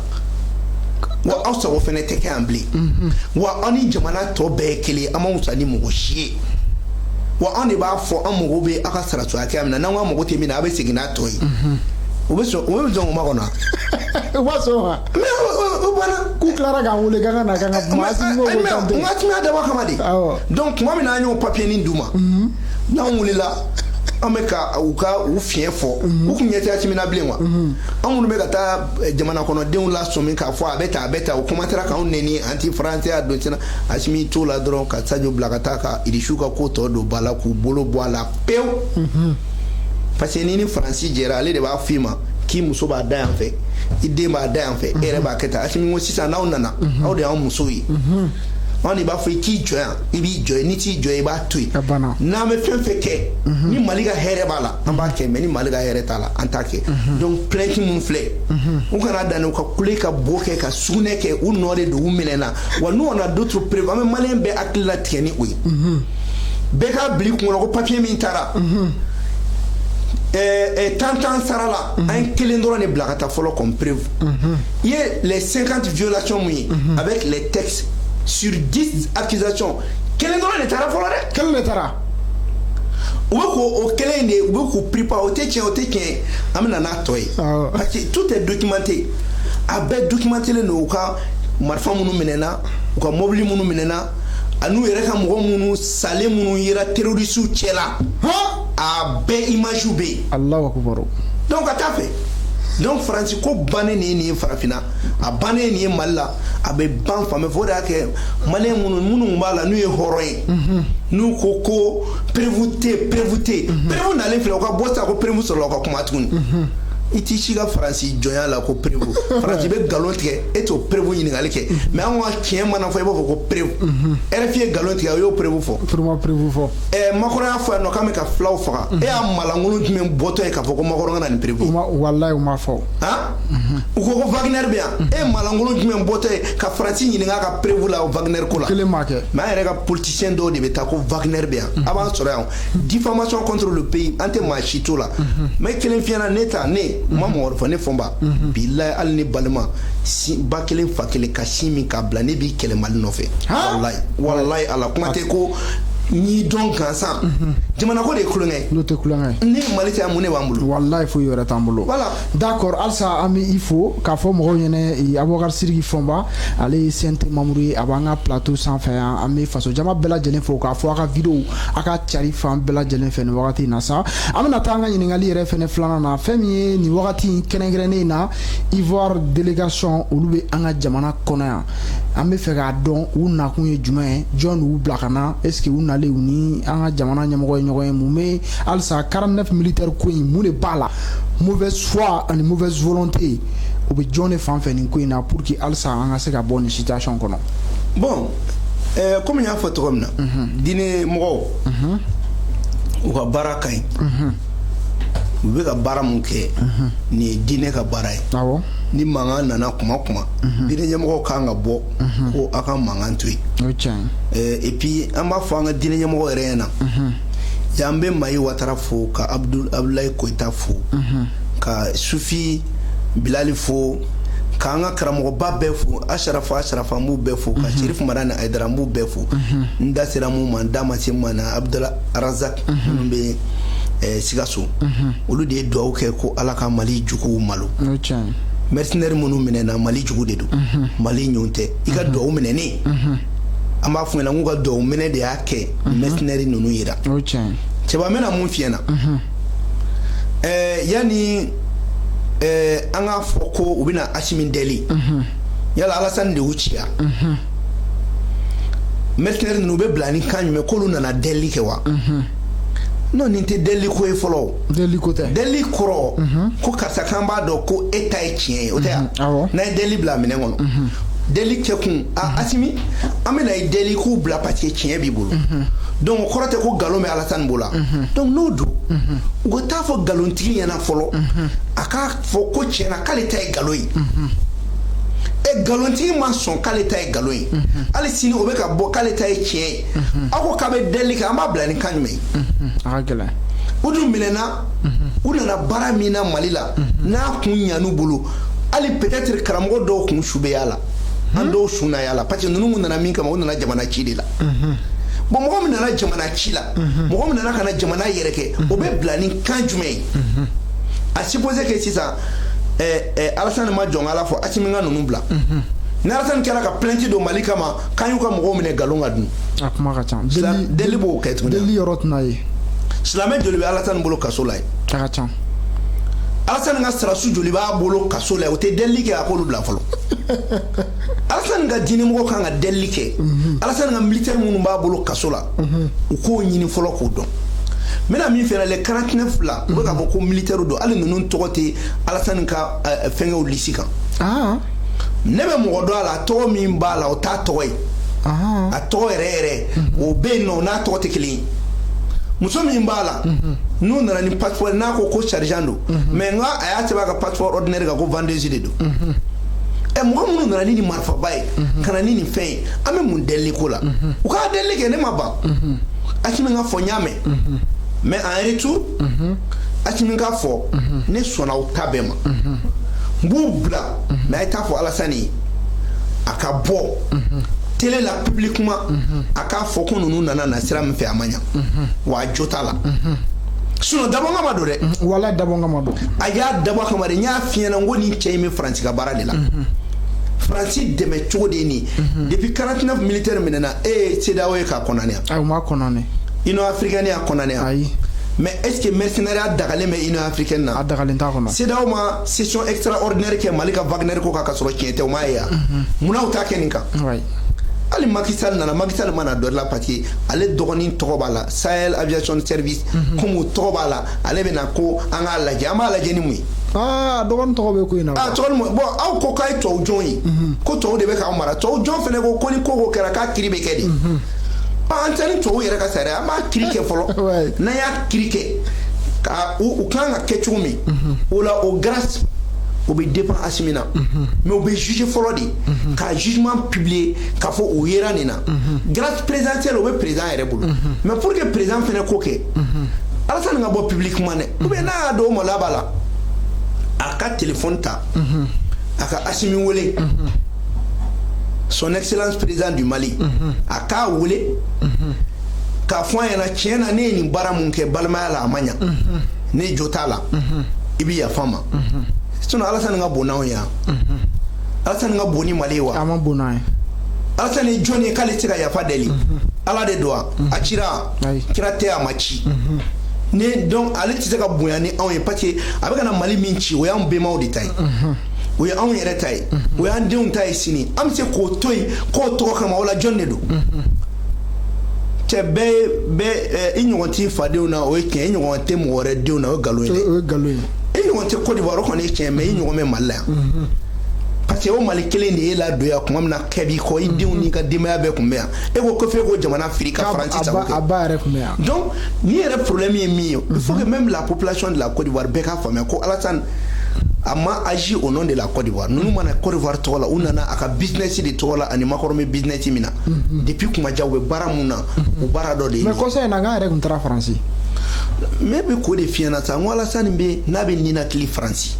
S2: Wa aw sago fɛnɛ tɛ kɛ yan bilen. Wa aw ni jamana tɔ bɛɛ ye kelen ye, an m'anw sa ni mɔgɔ si ye. Wa anw de b'a fɔ an mago bɛ aw ka saraso hakɛya min na. N'an ko an mago tɛ min na, a bɛ segin n'a tɔ ye. U bɛ sɔn, u bɛ sɔn o ma kɔnɔ.
S1: U b'a sɔn wa?
S2: Mais o banna.
S1: K'u tilara k'an wele k'an ka na k'an ka kuma. Asimi ko ko kan tɛ.
S2: N ka timiya dabɔ kama de. Donc tuma min na an y'o papier nin d'u ma, n'an wulila, an bɛ ka u ka u fiɲɛ fɔ, u kun ɲɛ tɛ Asimi na bilen wa. An minnu bɛ ka taa jamana kɔnɔdenw lasɔmi k'a fɔ a bɛ tan, a bɛ tan, o commencera k'anw nɛni anti français a don. Senna Asimi t'o la dɔrɔn ka Sadio bila ka taa ka Irisiw ka ko tɔ don ba la, k'u bolo bɔ a la pewu. Parce que ni Faransi jɛra, ale de b'a f'i ma k'i muso b'a da yan fɛ, i den b'a da yan fɛ, e yɛrɛ b'a kɛ tan. Asimi ko sisan n'aw nana, aw de y'anw musow ye, anw de b'a fɔ i k'i jɔ yan, i b'i jɔ yen. N'i t'i jɔ, i b'a to yen. N'an bɛ fɛn fɛn kɛ, ni Mali ka hɛrɛ b'a la, an b'a kɛ, mais ni Mali ka hɛrɛ t'a la, an t'a kɛ. Donc plainte mun filɛ, u kana dan u ka kule ka bo kɛ ka sugunɛ kɛ, u nɔ de don, u minɛna. Wa nous, on a d'autres preuves. An bɛ malien bɛɛ hakili latigɛ ni o ye. Bɛɛ k'a bila i kunkolo ko papier min taara, tan sara la, an ye kelen dɔrɔn de bila ka taa fɔlɔ comme preuve. I ye les 50 violations mun ye avec les textes, sur 10 accusations, kelen dɔrɔn de taara fɔlɔ dɛ.
S1: Kelen de taara.
S2: U bɛ k'o o kelen in de, u bɛ k'u préparer. O tɛ tiɲɛ, o tɛ tiɲɛ, an bɛ na n'a tɔ ye. Parce que tout est documenté, a bɛɛ documenté len don. U ka marifa minnu minɛna, u ka mobili minnu minɛna, ani u yɛrɛ ka mɔgɔ minnu salen minnu yera terroristes cɛ la, a bɛɛ image bɛ yen.
S1: Alahu akubar.
S2: Donc ka taa fɛ. Donc Faransi ko bannen nin ye, nin ye farafinna, a bannen nin ye Mali la, a bɛ ban fan bɛɛ fɛ. O de y'a kɛ malien minnu b'a la, n'u ye hɔrɔn ye, n'u ko ko preuve tɛ, preuve tɛ, preuve nalen filɛ, u ka bɔ sisan ko preuve sɔrɔla, u ka kuma tuguni. I t'i si ka Faransi jɔnya la ko preuve. Faransi bɛ nkalon tigɛ, e t'o preuve ɲininkali kɛ. Mais anw ka tiɲɛ mana fɔ, i b'a fɔ ko preuve. RFI ye nkalon tigɛ, o y'o preuve fɔ.
S1: Vraiment, preuve fɔ.
S2: Macron y'a fɔ yan nɔ k'an bɛ ka filaw faga. E y'a malankolon jumɛn bɔtɔ ye k'a fɔ ko Macron ka na nin preuve?
S1: U ma, walayi, u ma fɔ.
S2: Han, u ko ko Wagner bɛ yan. E ye malankolon jumɛn bɔtɔ ye ka Faransi ɲininka ka preuve la Wagner ko la?
S1: Kelen ma kɛ.
S2: Mais an yɛrɛ ka politicien dɔw de bɛ taa ko Wagner bɛ yan. A b'an sɔrɔ yan, diffamation contre le pays, an tɛ maa si t'o la. Mais kelen fiyɛna ne ta, ne ma mɔgɔ wɛrɛ fɔ, ne Fɔnba, bilayi, hali ni balima si ba kelen fa kelen ka sin min k'a bila, ne b'i kɛlɛ Mali nɔfɛ. Walayi, walayi, ala kuma tɛ ko n'i dɔn gansan. Jamana ko de ye kulonkɛ ye.
S1: N'o tɛ kulonkɛ ye.
S2: Ni Mali tɛ yan, mun de b'an bolo?
S1: Walayi, foyi wɛrɛ t'an bolo.
S2: Voilà.
S1: D'accord, halisa an bɛ i fo k'a fɔ mɔgɔw ɲɛnɛ, Abubakar Sidiki Fɔnba, ale ye CNT membre ye, a b'an ka plateau sanfɛ yan. An bɛ faso jama bɛɛ lajɛlen fo k'a fɔ a ka vidéo a ka cari fan bɛɛ lajɛlen fɛ nin wagati in na sa. An bɛna taa an ka ɲininkali yɛrɛ fɛnɛ filanan na. Fɛn min ye nin wagati in kɛrɛnkɛrɛnnen in na, Ivoire délégation, olu bɛ an ka jamana kɔnɔ yan. An bɛ fɛ k'a dɔn u nakun ye jumɛn ye, jɔn y'u bila ka na, est ce que u nalen, u ni an ka jamana ɲɛmɔgɔ ye ɲɔgɔn ye, mun bɛ halisa 49 militaire ko in, mun de b'a la, mauvaise foi ani mauvaise volonté, o bɛ jɔn de fan fɛ nin ko in na, pour que halisa an ka se ka bɔ nin situation kɔnɔ?
S2: Bon, komi n y'a fɔ cogo min na, diinɛ mɔgɔw, u ka baara ka ɲi. U bɛ ka baara mun kɛ nin ye, diinɛ ka baara ye. Ni mankan nana kuma kuma, diinɛ ɲɛmɔgɔw kan ka bɔ ko aw ka mankan to yen.
S1: O ye tiɲɛ ye.
S2: Et puis an b'a fɔ an ka diinɛ ɲɛmɔgɔ yɛrɛ ɲɛna yan, an bɛ Mayi Watara fo, ka Abudulayi Koyita fo, ka Sufi Bilali fo, k'an ka karamɔgɔba bɛɛ fo, Asarafa, Asarafa, an b'u bɛɛ fo, ka Serif Madani Ayidara, an b'u bɛɛ fo. N da sera mun ma, n da ma se mun ma na, Abudula Arazak minnu bɛ Sikaso, olu de ye duwawu kɛ ko Ala ka Mali juguw malo.
S1: O ye tiɲɛ ye.
S2: Mercenaire minnu minɛna, Mali jugu de don, Mali ɲɔgɔn tɛ. I ka duwawu minɛnen, an b'a f'u ɲɛna k'u ka duwawu minɛ de y'a kɛ mercenaire ninnu yira.
S1: O ye tiɲɛ ye.
S2: Cɛba, n bɛna mun f'i ɲɛna? Yanni an k'a fɔ ko u bɛna Asimi deli, yala Alasani de y'u ci yan? Mercenaire ninnu, u bɛ bila ni kan jumɛn k'olu nana delili kɛ wa? Non, nin tɛ delili ko ye fɔlɔ.
S1: Delili ko tɛ.
S2: Delili kɔrɔ ko karisa kan b'a dɔn ko e ta ye tiɲɛ ye, o tɛ yan? N'a ye delili bila minɛn kɔnɔ, deli kɛ kun a Asimi, an bɛna i deli k'u bila parce que tiɲɛ b'i bolo. Donc o kɔrɔ tɛ ko nkalon bɛ Alasani bolo la. Donc n'o don, u ka taa fɔ nkalonntigi ɲɛna fɔlɔ, a k'a fɔ ko tiɲɛna k'ale ta ye nkalon ye. E nkalontigi ma sɔn k'ale ta ye nkalon ye, hali sini o bɛ ka bɔ k'ale ta ye tiɲɛ ye. Aw ko k'a bɛ delili kɛ, an b'a bila ni kan jumɛn ye?
S1: A ka gɛlɛn.
S2: U dun minɛna, u nana baara min na Mali la, n'a kun ɲan'u bolo, hali peut-être karamɔgɔ dɔw kun su bɛ y'a la, an dɔw su na y'a la, parce que ninnu kun nana min kama, u nana jamana ci de la. Bon, mɔgɔ min nana jamana ci la, mɔgɔ min nana ka na jamana yɛrɛ kɛ, o bɛ bila ni kan jumɛn ye? À supposer que sisan Alasani ma jɔn ala fɔ Asimi ka ninnu bila, ni Alasani kɛra ka plainte don Mali kama k'an y'u ka mɔgɔw minɛ nkalon ka dun.
S1: A kuma ka ca.
S2: Deli b'o kɛ tuguni.
S1: Deli yɔrɔ tɛna ye.
S2: Silamɛ joli bɛ Alasani bolo kaso la yen?
S1: A ka ca.
S2: Alasani ka sarasu joli b'a bolo kaso la yen? O tɛ delili kɛ a k'olu bila fɔlɔ. Alasani ka diinɛmɔgɔ kan ka delili kɛ. Alasani ka militaire minnu b'a bolo kaso la, u k'o ɲini fɔlɔ k'o dɔn. N bɛna min fɛnɛ, les 49 la, u bɛ k'a fɔ ko militaire don, hali ninnu tɔgɔ tɛ Alasani ka fɛngɛw liste kan. Ne bɛ mɔgɔ dɔn a la, tɔgɔ min b'a la, o t'a tɔgɔ ye. A tɔgɔ yɛrɛ yɛrɛ, o bɛ yen nɔ, n'a tɔgɔ tɛ kelen ye. Muso min b'a la, n'u nana ni passeport, n'a ko ko sergent don, mais n ka a y'a sɛbɛn a ka passeport ordinaire kan ko vendeuse de don. Mɔgɔ minnu nana ni nin marifaba ye ka na ni nin fɛn ye, an bɛ mun delili ko la? U k'a delili kɛ, ne ma ban. Asimi ka fɔ, n y'a mɛn, mais en retour, Asimi ka fɔ ne sɔnna aw ta bɛɛ ma, n b'u bila, mais a ye taa fɔ Alasani ye, a ka bɔ télé la publiquement, a k'a fɔ ko ninnu nana na sira min fɛ, a ma ɲa, wa a jo t'a la. Sinon dabɔ kama don dɛ.
S1: Wala dabɔ kama don.
S2: A y'a dabɔ kama de. N y'a f'i ɲɛna n ko nin cɛ in bɛ Faransi ka baara de la. Faransi dɛmɛ cogo de ye nin. Depuis 49 militaire minɛna, e ye CEDEAO ye k'a condamné?
S1: Ayi, u m'a condamné.
S2: Union africaine y'a condamné?
S1: Ayi.
S2: Mais est ce que mercenariat dagalen bɛ Union africaine na?
S1: A dagalen t'a kɔnɔ.
S2: CEDEAO ma session extraordinaire kɛ Mali ka Wagner ko kan ka sɔrɔ tiɲɛ tɛ, o m'a ye yan? Munna u t'a kɛ nin kan? Hali Macky Sall nana, Macky Sall ma na dɔ la parce que ale dɔgɔnin tɔgɔ b'a la, Sahel Aviation Service, comme o tɔgɔ b'a la, ale bɛ na ko an k'a lajɛ. An b'a lajɛ ni mun ye?
S1: Aa, dɔgɔnin tɔgɔ bɛ ko in na.
S2: Ah, tɔgɔ bon, aw ko k'a ye tubabu jɔn ye, ko tubabu de bɛ k'aw mara. Tubabu jɔn fana ko ko ni ko ko kɛra, k'a kiiri bɛ kɛ de. An tɛ ni tubabu yɛrɛ ka sariya, an b'a kiiri kɛ fɔlɔ. N'an y'a kiiri kɛ ka u kan ka kɛ cogo min, o la o grâce o bɛ dépend Assimi na, mais o bɛ juger fɔlɔ de, ka jugement publier k'a fɔ o yera nin na. Grâce présidentielle, o bɛ président yɛrɛ bolo, mais pour que président fana ko kɛ, Alassane ka bɔ publiquement dɛ, ou bien n'a y'a dɔn o maloya b'a la, a ka téléphone ta, a ka Assimi wele, son excellence président du Mali, a k'a wele k'a fɔ a ɲɛna: tiɲɛ na, ne ye nin baara mun kɛ balimaya la, a ma ɲa, ne jo t'a la, i bi yafa n ma. Sinon Alassane ka bon n'anw ye yan? Alassane ka bon ni Mali ye wa?
S1: A ma bon n'an ye.
S2: Alassane ye jɔn ye k'ale tɛ se ka yafa deli? Ala de don wa? A cira? Kira tɛ, a ma ci ne. Donc ale tɛ se ka bonya ni anw ye, parce que a bɛ ka na Mali min ci, o y'anw bɛnbaw de ta ye, o ye anw yɛrɛ ta ye, o y'an denw ta ye sini. An bɛ se k'o to yen k'o tɔgɔ kama, o la jɔn de don? Cɛ bɛɛ bɛɛ, i ɲɔgɔn t'i fadenw na, o ye tiɲɛ. I ɲɔgɔn tɛ mɔgɔ wɛrɛ denw na, o ye nkalon ye dɛ.
S1: O ye nkalon ye.
S2: I ɲɔgɔn tɛ Côte d'Ivoire, o kɔni ye tiɲɛ, mais i ɲɔgɔn bɛ Mali la yan, parce que o Mali kelen de ye la don yan tuma min na, kɛ b'i kɔ, i denw n'i ka denbaya bɛɛ tun bɛ yan. E ko ko f'e ko jamana firi ka Faransi sago kɛ.
S1: A ba yɛrɛ tun bɛ yan.
S2: Donc ni yɛrɛ problème ye min ye, il faut que même la population de la Côte d'Ivoire bɛɛ k'a faamuya ko Alassane a ma agi au nom de la Côte d'Ivoire. Ninnu mana Côte d'Ivoire tɔgɔ la, u nana a ka business de tɔgɔ la, ani Macron bɛ business min na depuis kuma ja, u bɛ baara mun na, o baara dɔ de ye.
S1: Mais kɔsa in na, k'an yɛrɛ tun taara Faransi.
S2: Ne bɛ k'o de f'i ɲɛna sa, n ko Alassane bɛ n'a bɛ ninakili Faransi,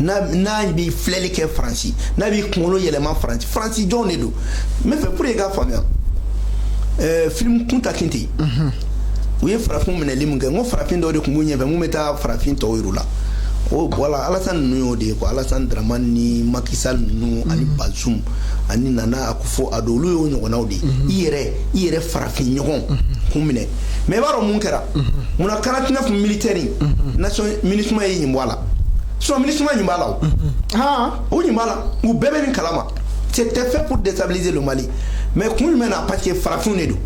S2: n'a bɛ filɛli kɛ Faransi, n'a bɛ kunkolo yɛlɛma Faransi, Faransi jɔn de don? N bɛ fɛ pour que i k'a faamuya, film Kunta Kinte, u ye farafin minɛli min kɛ, n ko farafin dɔw de tun b'u ɲɛfɛ mun bɛ taa farafin tɔw yir'u la. O voilà, Alassane ninnu y'o de ye quoi. Alassane Dramane ni Macky Sall ninnu ani Bazoum ani Nana Akufo-Addo, olu y'o ɲɔgɔnnaw de ye. I yɛrɛ farafin ɲɔgɔn kun minɛ. Mais i b'a dɔn mun kɛra? Munna 49 militaires nation MINUSMA ye ɲin bɔ a la? Sinon MINUSMA ɲin b'a la, o o ɲin b'a la, u bɛɛ bɛ nin kalama. C'était fait pour déstabiliser le Mali. Mais kun jumɛn na? Parce que farafinw de don.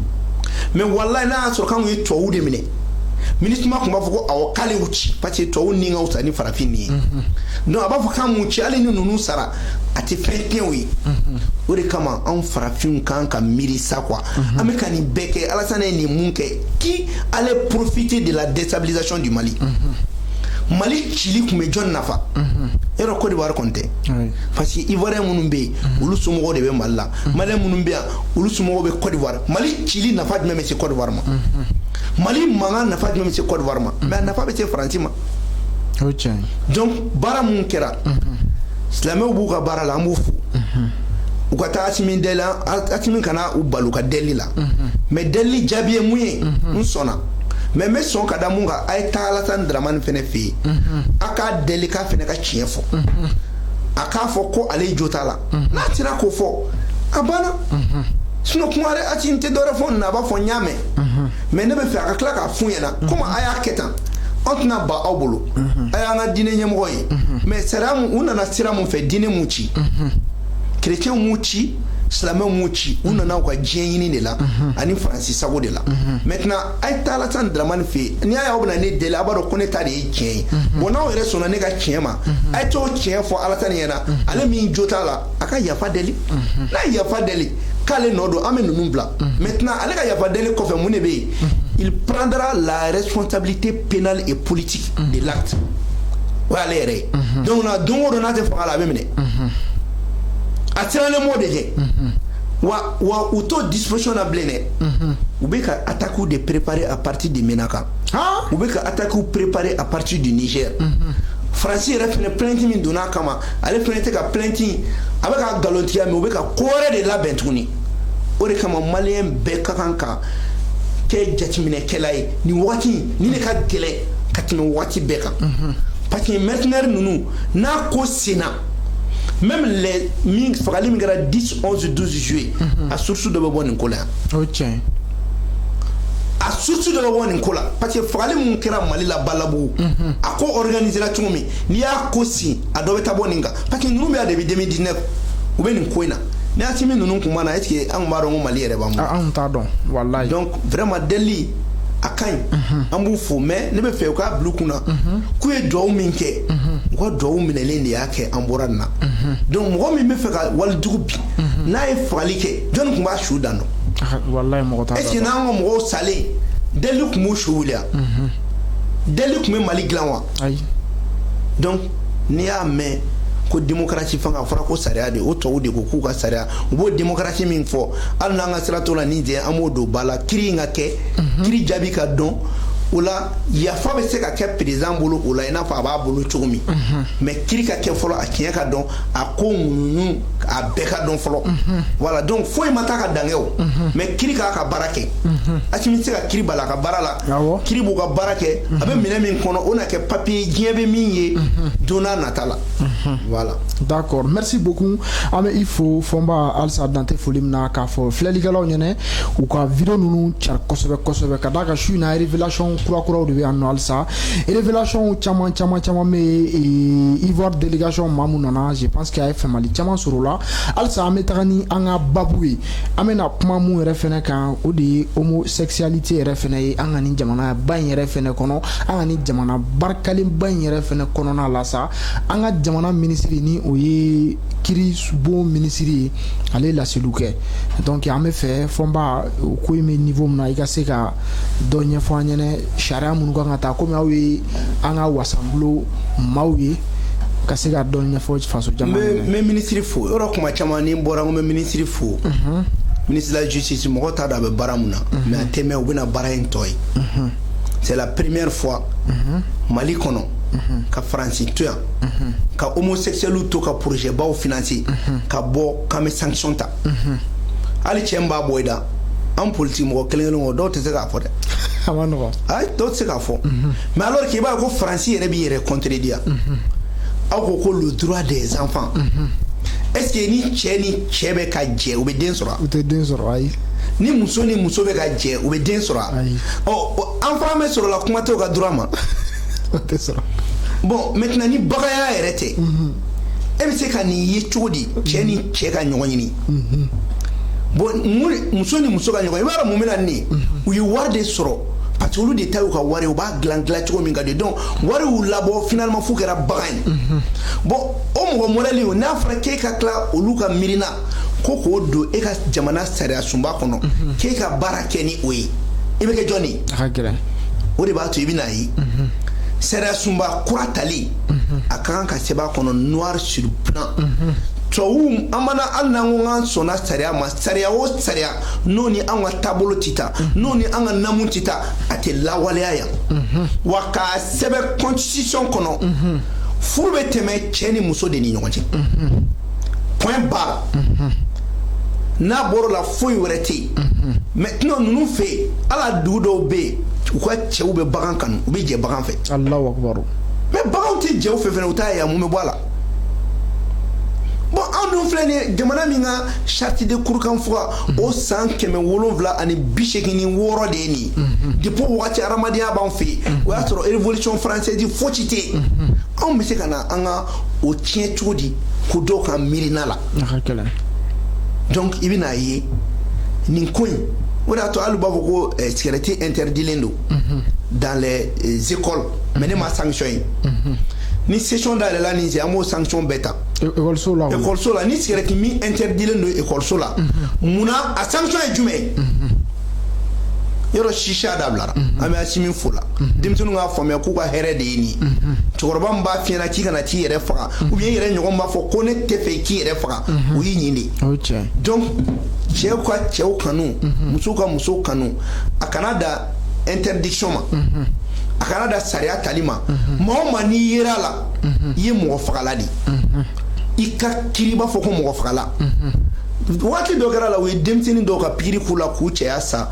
S2: Mais walayi, n'a y'a sɔrɔ k'anw ye tubabuw de minɛ, MINUSMA tun b'a fɔ ko awɔ, k'ale y'u ci, parce que tubabu ni ka fisa ni farafin nin ye. Donc a b'a fɔ k'an m'u ci, hali ni ninnu sara, a tɛ fɛn tiɲɛ o ye. O de kama anw farafinw kan ka miiri sa quoi. An bɛ ka nin bɛɛ kɛ, Alassane ye nin mun kɛ? Qui allait profiter de la déstabilisation du Mali? Mali cili tun bɛ jɔn nafa? Yɔrɔ Côte d'Ivoire kɔni tɛ, parce que Ivoirien minnu bɛ yen, olu somɔgɔw de bɛ Mali la. Malien minnu bɛ yan, olu somɔgɔw bɛ Côte d'Ivoire. Mali cili nafa jumɛn bɛ se Côte d'Ivoire ma? Mali mankan nafa jumɛn bɛ se Côte d'Ivoire ma? Mais a nafa bɛ se Faransi ma.
S1: O ye tiɲɛ
S2: ye. Donc baara mun kɛra, silamɛw b'u ka baara la, an b'u fo. U ka taa Asimi deli, Asimi kana u bali u ka deli la. Mais deli jaabi ye mun ye? N sɔnna, mais n bɛ sɔn ka da mun kan? A ye taa Alassane Dramane fɛnɛ fɛ yen, a k'a deli k'a fɛnɛ ka tiɲɛ fɔ, a k'a fɔ ko ale jo t'a la. N'a sera k'o fɔ, a banna. Sinon kuma wɛrɛ, Asimi tɛ dɔwɛrɛ fɔ nin na, a b'a fɔ n y'a mɛn, mais ne bɛ fɛ a ka tila k'a f'u ɲɛna komi a y'a kɛ tan, an tɛna ban aw bolo, a y'an ka diinɛ ɲɛmɔgɔ ye. Mais sariya mun, u nana sira mun fɛ, diinɛ mun ci, chrétiens m'u ci, silamɛw m'u ci, u nana u ka diɲɛ ɲini de la ani Faransi sago de la. Maintenant a ye taa Alassane Dramane fɛ yen, n'i y'a ye aw bɛna ne deli, a b'a dɔn ko ne ta de ye tiɲɛ ye. Bon, n'aw yɛrɛ sɔnna ne ka tiɲɛ ma, a ye t'o tiɲɛ fɔ Alassane ɲɛna, ale min jo t'a la, a ka yafa deli. N'a ye yafa deli k'ale nɔ don, an bɛ ninnu bila. Maintenant ale ka yafa deli kɔfɛ, mun de bɛ yen? Il prendra la responsabilité pénale et politique de l'acte. O y'ale yɛrɛ ye. Donc na don o don n'a tɛ fanga la, a bɛ minɛ. A sirannen m'o de kɛ wa. Wa u t'o disposition na bilen dɛ, u bɛ ka attaque de préparer à partir de Menaka, u bɛ ka attaque préparer à partir du Niger. Faransi yɛrɛ fɛnɛ, plainte min donna a kama, ale fɛnɛ tɛ ka plainte, a bɛ ka nkalontigiya, mais u bɛ ka ko wɛrɛ de labɛn tuguni. O de kama malien bɛɛ ka kan ka kɛ jateminɛkɛla ye nin wagati nin de ka gɛlɛn ka tɛmɛ wagati bɛɛ kan, parce que mercenaires ninnu n'a ko senna, même les min fagali min kɛra 10, 11, 12 juillet, a source dɔ bɛ bɔ nin ko la yan.
S1: O ye tiɲɛ ye.
S2: A source dɔ bɛ bɔ nin ko la, parce que fagali mun kɛra Mali la Balabugu, a ko organisé la cogo min, n'i y'a ko sin, a dɔ bɛ taa bɔ nin kan, parce que ninnu bɛ yan depuis 2019, u bɛ nin ko in na. Ni Asimi ninnu kun ma na, est ce que an kun b'a dɔn ko Mali yɛrɛ b'an bolo?
S1: Anw t'a dɔn walayi.
S2: Donc vraiment deli a ka ɲi, an b'u fo, mais ne bɛ fɛ u k'a bila u kunna k'u ye duwawu min kɛ. U ka duwawu minɛlen de y'a kɛ an bɔra nin na. Donc mɔgɔ min bɛ fɛ ka walijugu bi, n'a ye fagali kɛ, jɔnni tun b'a su dan dɔn?
S1: Walayi, mɔgɔ t'a.
S2: Est ce que n'an ka mɔgɔw salen, deli tun b'u su wuli wa? Deli tun bɛ Mali dilan wa?
S1: Ayi.
S2: Donc n'i y'a mɛn ko démocratie fanga, a fɔra ko sariya de, o tubabu de ko k'u ka sariya, u b'o démocratie min fɔ, hali n'an ka sira t'o la, ni jɛ an b'o don ba la. Kiri in ka kɛ, kiri jaabi ka dɔn, o la yafa bɛ se ka kɛ président bolo o la, i n'a fɔ a b'a bolo cogo min. Mais kiri ka kɛ fɔlɔ, a tiɲɛ ka dɔn, a ko ŋunuŋunu, a bɛɛ ka dɔn fɔlɔ. Voilà, donc foyi ma taa ka dan kɛ o, mais kiri k'a ka baara kɛ. Asimi tɛ se ka kiri bali a ka baara la. Kiri b'u ka baara kɛ, a bɛ minɛ min kɔnɔ, o na kɛ papier diɲɛ bɛ min ye don n'a nata la. Voilà.
S1: D'accord, merci beaucoup. An bɛ i fo, Fɔnba, halisa dan tɛ foli min na, k'a fɔ filɛlikɛlaw ɲɛnɛ u ka vidéo ninnu cari kosɛbɛ kosɛbɛ, ka d'a kan su in na révélation kurakuraw de bɛ yan nɔ. Halisa révélation caman caman caman bɛ yen. Ivoire délégation maa mun nana, je pense que a ye faamuyali caman sɔrɔ o la. Halisa an bɛ taga ni an ka babu ye. An bɛna kuma mun yɛrɛ fɛnɛ kan, o de ye homosexualité yɛrɛ fɛnɛ ye an ka nin jamana ba in yɛrɛ fɛnɛ kɔnɔ, an ka nin jamana barikalenba in yɛrɛ fɛnɛ kɔnɔna la sa. An ka jamana minisiri, ni o ye kiri bon minisiri ye, ale ye laseliw kɛ. Donc an bɛ fɛ, Fɔnba, o ko in bɛ niveau min na, i ka se ka dɔ ɲɛfɔ an ɲɛnɛ, sariya minnu kan ka ta, komi aw ye an ka wasanbulon maaw ye, ka se ka dɔ ɲɛfɔ faso jama.
S2: N bɛ minisiri fo. Yɔrɔ kuma caman ni n bɔra, n ko n bɛ minisiri fo, ministre de la Justice. Mɔgɔ t'a dɔn a bɛ baara mun na, mais a tɛ mɛn, u bɛna baara in tɔ ye. C'est la première fois Mali kɔnɔ ka Faransi to yan ka homosexuels to ka projet baw financer, ka bɔ k'an bɛ sanction ta. Hali cɛ min b'a bɔ i da, an politique mɔgɔ kelen kelen o, dɔw tɛ se k'a fɔ dɛ.
S1: A ma nɔgɔn.
S2: Ayi, dɔw tɛ se k'a fɔ. Mais alors qu'il b'a ye ko Faransi yɛrɛ b'i yɛrɛ contredire. Aw ko ko le droit des enfants. Est ce que ni cɛ ni cɛ bɛ ka jɛ, u bɛ den sɔrɔ?
S1: U tɛ den sɔrɔ, ayi.
S2: Ni muso ni muso bɛ ka jɛ, u bɛ den sɔrɔ?
S1: Ayi.
S2: Ɔ, enfant bɛ sɔrɔ la, kuma tɛ u ka droit ma.
S1: O tɛ sɔrɔ.
S2: Bon, maintenant ni baganya yɛrɛ tɛ, e bɛ se ka nin ye cogo di, cɛ ni cɛ ka ɲɔgɔn ɲini, bon, muso ni muso ka ɲɔgɔn? I b'a dɔn mun bɛ na nin ye? U ye wari de sɔrɔ, parce que olu de ta y'u ka wari ye, u b'a dilan dilan cogo min ka di. Donc wari y'u labɔ, finalement f'u kɛra bagan ye. Bon, o mɔgɔ modèle o, n'a fɔra k'e ka tila olu ka miirina ko k'o don e ka jamana sariya sunba kɔnɔ, k'e ka baara kɛ ni o ye, i bɛ kɛ jɔn ye?
S1: A ka gɛlɛn.
S2: O de b'a to i bɛna ye sariya sunba kura tali, a ka kan ka sɛbɛn a kɔnɔ noir sur blanc. Tubabu, an mana, hali n'an ko k'an sɔnna sariya ma, sariya o sariya n'o ni an ka taabolo tɛ taa, n'o ni an ka namu tɛ taa, a tɛ lawaleya yan. Wa k'a sɛbɛn constitution kɔnɔ, furu bɛ tɛmɛ cɛ ni muso de ni ɲɔgɔn cɛ, point barre. N'a bɔr'o la, foyi wɛrɛ tɛ yen. Maintenant ninnu fɛ yen, hali dugu dɔw bɛ yen, u ka cɛw bɛ bagan kanu, u bɛ jɛ bagan fɛ.
S1: Alahu akubaru.
S2: Mais baganw tɛ jɛ u fɛ fɛnɛ, u t'a ye mun bɛ bɔ a la. Bon, anw dun filɛ nin ye, jamana min ka charte de Kurukanfuga, o san 786 de ye nin ye. Depuis o wagati, adamadenya b'an fɛ yen. O y'a sɔrɔ Révolution française fosi tɛ yen. Anw bɛ se ka na an ka o tiɲɛ cogo di ko dɔw ka miirina la?
S1: A ka gɛlɛn.
S2: Donc i bɛna ye nin ko in, o de y'a to hali u b'a fɔ ko cigarette interdilen don dans les écoles, mais ne ma sanction ye. Ni session dayɛlɛla nin sen, an b'o sanction bɛɛ ta.
S1: Ekɔliso la o.
S2: Ekɔliso la, ni cigarette min interdilen don ekɔliso la, munna, a sanction ye jumɛn ye? Yɔrɔ sisa dabilara, an bɛ Asimi fo la. Denmisɛnninw k'a faamuya k'u ka hɛrɛ de ye nin ye. Cɛkɔrɔba min b'a f'i ɲɛna k'i kana t'i yɛrɛ faga, ou bien i yɛrɛ ɲɔgɔn b'a fɔ ko ne tɛ fɛ k'i yɛrɛ faga, o y'i ɲin de ye.
S1: O ye tiɲɛ ye.
S2: Donc cɛw ka cɛw kanu, musow ka musow kanu, a kana da interdiction ma, a kana da sariya tali ma. Maa o maa n'i yera a la, i ye mɔgɔ fagala de ye, i ka kiri i b'a fɔ ko mɔgɔ fagala. Waati dɔ kɛra la, u ye denmisɛnnin dɔw ka pikiri k'u la k'u cɛya sa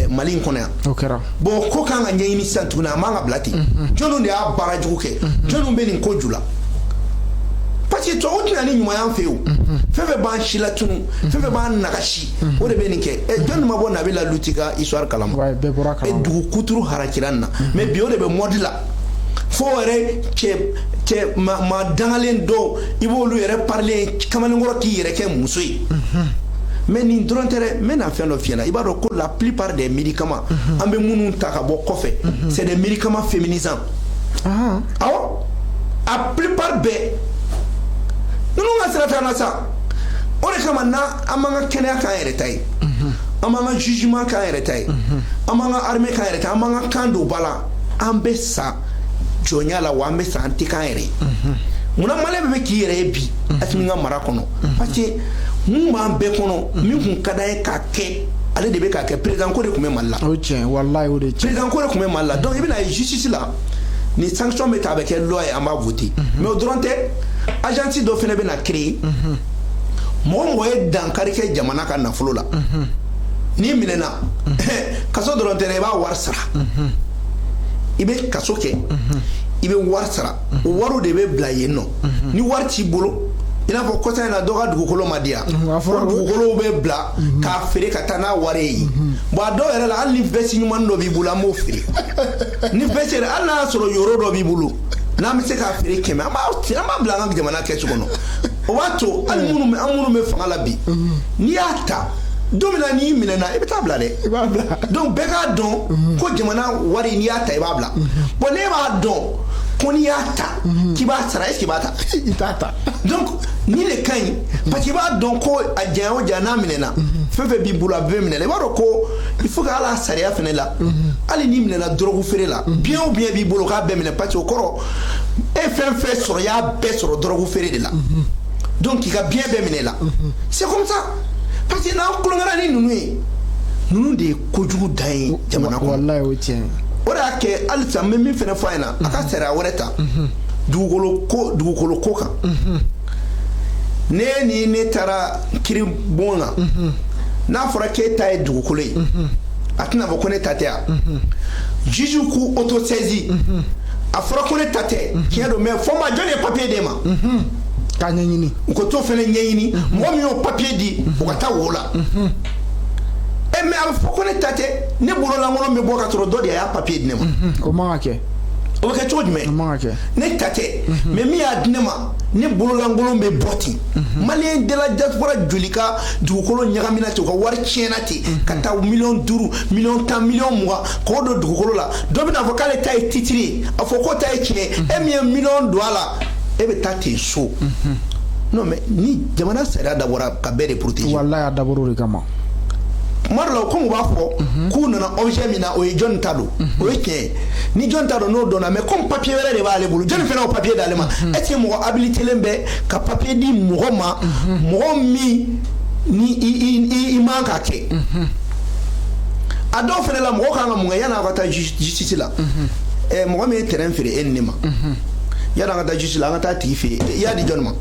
S2: Mali in kɔnɔ yan.
S1: O kɛra.
S2: Bon, ko kan ka ɲɛɲini sisan tuguni, a man ka bila ten. Jɔnniw de y'a baara jugu kɛ? Jɔnniw bɛ nin ko ju la? Parce que tubabu tɛna ni ɲumanya fɛ yen. O fɛn fɛn b'an si latunu, fɛn fɛn b'an nagasi, o de bɛ nin kɛ. Jɔnni ma bɔ Nabila Luti ka histoire kalama?
S1: Ouais, bɛɛ bɔra kalama.
S2: Dugu kuturu harakira nin na, mais bi o de bɛ mode la, fo yɛrɛ cɛ cɛ ma dangalen dɔw, i b'olu yɛrɛ parler kamalenkɔrɔ k'i yɛrɛ kɛ muso ye. Mais nin dɔrɔn tɛ dɛ, n bɛna fɛn dɔ f'i ɲɛna. I b'a dɔn ko la plupart des médicaments an bɛ minnu ta ka bɔ kɔfɛ, c'est des médicaments féminisants. Awɔ. A plupart bɛɛ, ninnu ka sira t'an na sa. O de kama n'a an b'an ka kɛnɛya k'an yɛrɛ ta ye, an b'an ka jugement k'an yɛrɛ ta ye, an b'an ka armée k'an yɛrɛ ta ye, an b'an ka kan don ba la, an bɛ sa jɔnya la wa, an bɛ sa, an tɛ k'an yɛrɛ ye. Munna Malien bɛɛ bɛ k'i yɛrɛ ye bi Asimi ka mara kɔnɔ? Parce que mun b'an bɛɛ kɔnɔ, min kun ka d'an ye k'a kɛ, ale de bɛ k'a kɛ. Président ko de tun bɛ Mali la.
S1: O tiɲɛ, walayi, o de tiɲɛ.
S2: Président ko de tun bɛ Mali la. Donc i bɛna ye justice la, ni sanction bɛ ta, a bɛ kɛ loi ye, an b'a voter. Mais o dɔrɔn tɛ, agence dɔ fana bɛ na créer. Mɔgɔ mɔgɔ ye dankari kɛ jamana ka nafolo la, n'i minɛna, kaso dɔrɔn tɛ dɛ, i b'a wari sara. I bɛ kaso kɛ, i bɛ wari sara, o wariw de bɛ bila yen nɔ. Ni wari t'i bolo, i n'a fɔ kɔsa in na, dɔ ka dugukolo ma di yan,
S1: A fɔra
S2: o dugukolow bɛ bila k'a feere ka taa n'a wari ye yen. Bon, a dɔw yɛrɛ la, hali ni veste ɲuman dɔ b'i bolo, an b'o feere. Ni veste yɛrɛ, hali n'a y'a sɔrɔ yoro dɔ b'i bolo, n'an bɛ se k'a feere 100, an b'a bila an ka jamana kɛsu kɔnɔ. O b'a to hali minnu bɛ, an minnu bɛ fanga la bi, n'i y'a ta don min na, n'i minɛna, i bɛ taa bila dɛ.
S1: I b'a bila.
S2: Donc bɛɛ k'a dɔn ko jamana wari, n'i y'a ta, i b'a bila. Bon, ne b'a dɔn ko n'i y'a ta k'i b'a sara, est ce que i b'a ta?
S1: I t'a ta.
S2: Donc ni de ka ɲi, parce que i b'a dɔn ko a janya o janya, n'a minɛna, fɛn fɛn b'i bolo, a bɛɛ minɛna. I b'a dɔn ko il faut que ala sariya fɛnɛ la, hali n'i minɛna drogue feere la, bien o bien b'i bolo, k'a bɛɛ minɛ, parce que o kɔrɔ, e fɛn fɛn sɔrɔ, i y'a bɛɛ sɔrɔ drogue feere de la. Donc k'i ka bien bɛɛ minɛ i la, c'est comme ça. Parce que n'an tulonkɛra ni ninnu ye, ninnu de ye kojugu dan ye jamana kɔnɔ.
S1: Walayi, o tiɲɛ.
S2: O de y'a kɛ halisa n bɛ min fɛnɛ fɔ a ɲɛna, a ka sariya wɛrɛ ta dugukolo ko kan. Ne ni ne taara kiiri bon na, n'a fɔra k'e ta ye dugukolo ye, a tɛna fɔ ko ne ta tɛ yan. Juge k'u auto-saisi, a fɔra ko ne ta tɛ, tiɲɛ don, mais fɔ ma jɔn ye papier d'e ma?
S1: K'a ɲɛɲini.
S2: U ka t'o fɛnɛ ɲɛɲini, mɔgɔ min y'o papier di, o ka taa wo la. E, mais a bɛ fɔ ko ne ta tɛ, ne bololankolon bɛ bɔ ka sɔrɔ dɔ de y'a papier di ne ma.
S1: O man ka kɛ.
S2: O bɛ kɛ cogo jumɛn?
S1: O man ka kɛ.
S2: Ne ta tɛ, mais min y'a di ne ma, ne bololankolon bɛ bɔ ten. Malien de la diaspora joli ka dugukolo ɲagamina ten, u ka wari tiɲɛna ten, ka taa miliyɔn 5, miliyɔn 10, miliyɔn 20 k'o don dugukolo la? Dɔ bɛna fɔ k'ale ta ye titre ye, a fɔ k'o ta ye tiɲɛ ye. E min ye miliyɔn don a la, e bɛ taa ten so. Non, mais ni jamana sariya dabɔra ka bɛɛ de protéger.
S1: Walayi, a dabɔra o de kama.
S2: Kuma dɔ la, komi u b'a fɔ k'u nana objet min na, o ye jɔnni ta don, o ye tiɲɛ ye. Ni jɔnni ta don, n'o dɔnna, mais comme papier wɛrɛ de b'ale bolo, jɔnni fana y'o papier d'ale ma? Est ce que mɔgɔ habilité bɛ ka papier di mɔgɔ ma, mɔgɔ min ni i man ka kɛ? A dɔw fana la, mɔgɔ kan ka mun kɛ yanni aw ka taa justice la? Mɔgɔ min ye terrain feere e ni ne ma, yanni an ka taa justice la, an ka taa tigi fɛ yen. I y'a di jɔnni ma?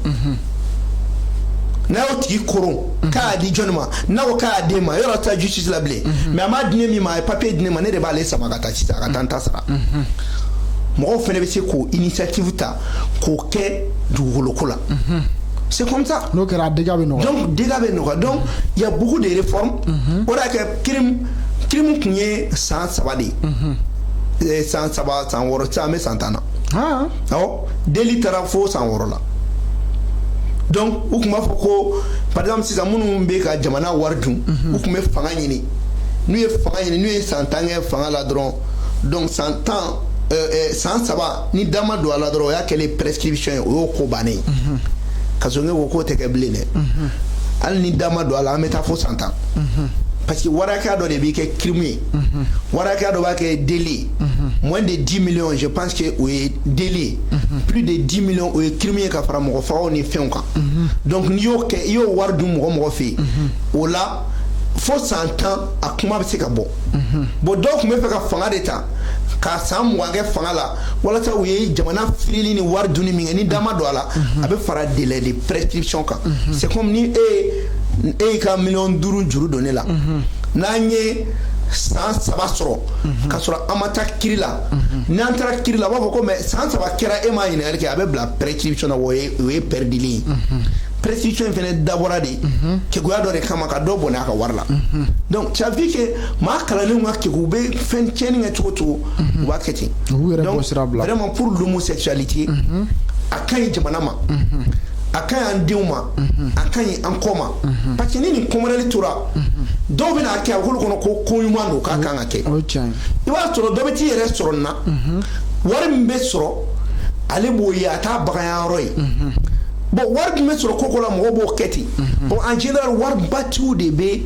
S2: N'a y'o tigi koron k'a y'a di jɔnni ma, n'a ko k'a y'a d'e ma, yɔrɔ taa justice la bilen. Mais a m'a di ne min ma, a ye papier di ne ma, ne de b'ale sama ka taa sisan, a ka taa n ta sara. Mɔgɔw fana bɛ se k'o initiative ta k'o kɛ dugukolo ko la, c'est comme ça.
S1: N'o kɛra, a dégâts bɛ nɔgɔya.
S2: Donc dégâts bɛ nɔgɔya. Donc il y a beaucoup de réformes. O de y'a kɛ crime tun ye san 3 de ye, san 3, san 6, sisan an bɛ san 10 na. Awɔ, délit taara fo san 6 la. Donc u tun b'a fɔ ko, par exemple, sisan minnu bɛ ka jamana wari dun, u tun bɛ fanga ɲini, n'u ye fanga ɲini, n'u ye san 10 kɛ fanga la dɔrɔn, donc san 10, san 3 ni da ma don a la dɔrɔn, o y'a kɛlen prescription ye, o y'o ko bannen ye. Kasɔrɔ ne ko k'o tɛ kɛ bilen dɛ. Hali ni da ma don a la, an bɛ taa fo san 10, parce que wari hakɛya dɔ de b'i kɛ crime ye, wari hakɛya dɔ b'a kɛ délit ye. Moins de 10 millions, je pense que o ye délit ye. Plus de 10 millions, o ye crime ye, ka fara mɔgɔ fagaw ni fɛnw kan. Donc n'i y'o kɛ, i y'o wari dun mɔgɔ mɔgɔ fɛ yen, o la fo san 10, a kuma bɛ se ka bɔ. Bon, dɔw tun bɛ fɛ ka fanga de ta ka san 20 kɛ fanga la, walasa u ye jamana firili ni wari dunni min kɛ, ni da ma don a la, a bɛ fara délai de prescription kan. C'est comme ni e y'i ka miliyɔn 5 juru don ne la, n'an ye san 3 sɔrɔ ka sɔrɔ an ma taa kiri la, n'an taara kiri la, u b'a fɔ ko mais san 3 kɛra, e m'a ɲininkali kɛ, a bɛ bila prescription na. O ye perdili ye. Prescription in fɛnɛ dabɔra de keguya dɔ de kama, ka dɔ bɔnɛ a ka wari la. Donc ça veut dire que maa kalanlenw ka kegu, u bɛ fɛn tiɲɛni kɛ cogo o cogo, u b'a kɛ ten.
S1: U b'u yɛrɛ
S2: Donc
S1: bɔ sira bila.
S2: vraiment, pour l'homosexualité, a ka ɲi jamana ma, a ka ɲi an denw ma, a ka ɲi an kɔ ma, parce que ni nin kɔmɔrɛli tora, dɔw bɛna kɛ a k'olu kɔnɔ ko ko ɲuman don, k'a kan ka kɛ.
S1: O ye tiɲɛ ye.
S2: I b'a sɔrɔ dɔ bɛ t'i yɛrɛ sɔrɔ nin na, wari min bɛ sɔrɔ Ale b'o ye, a t'a baganyɔrɔ ye. Bon, wari tun bɛ sɔrɔ ko la, mɔgɔw b'o kɛ ten. Bon, en général, waribatigiw de bɛ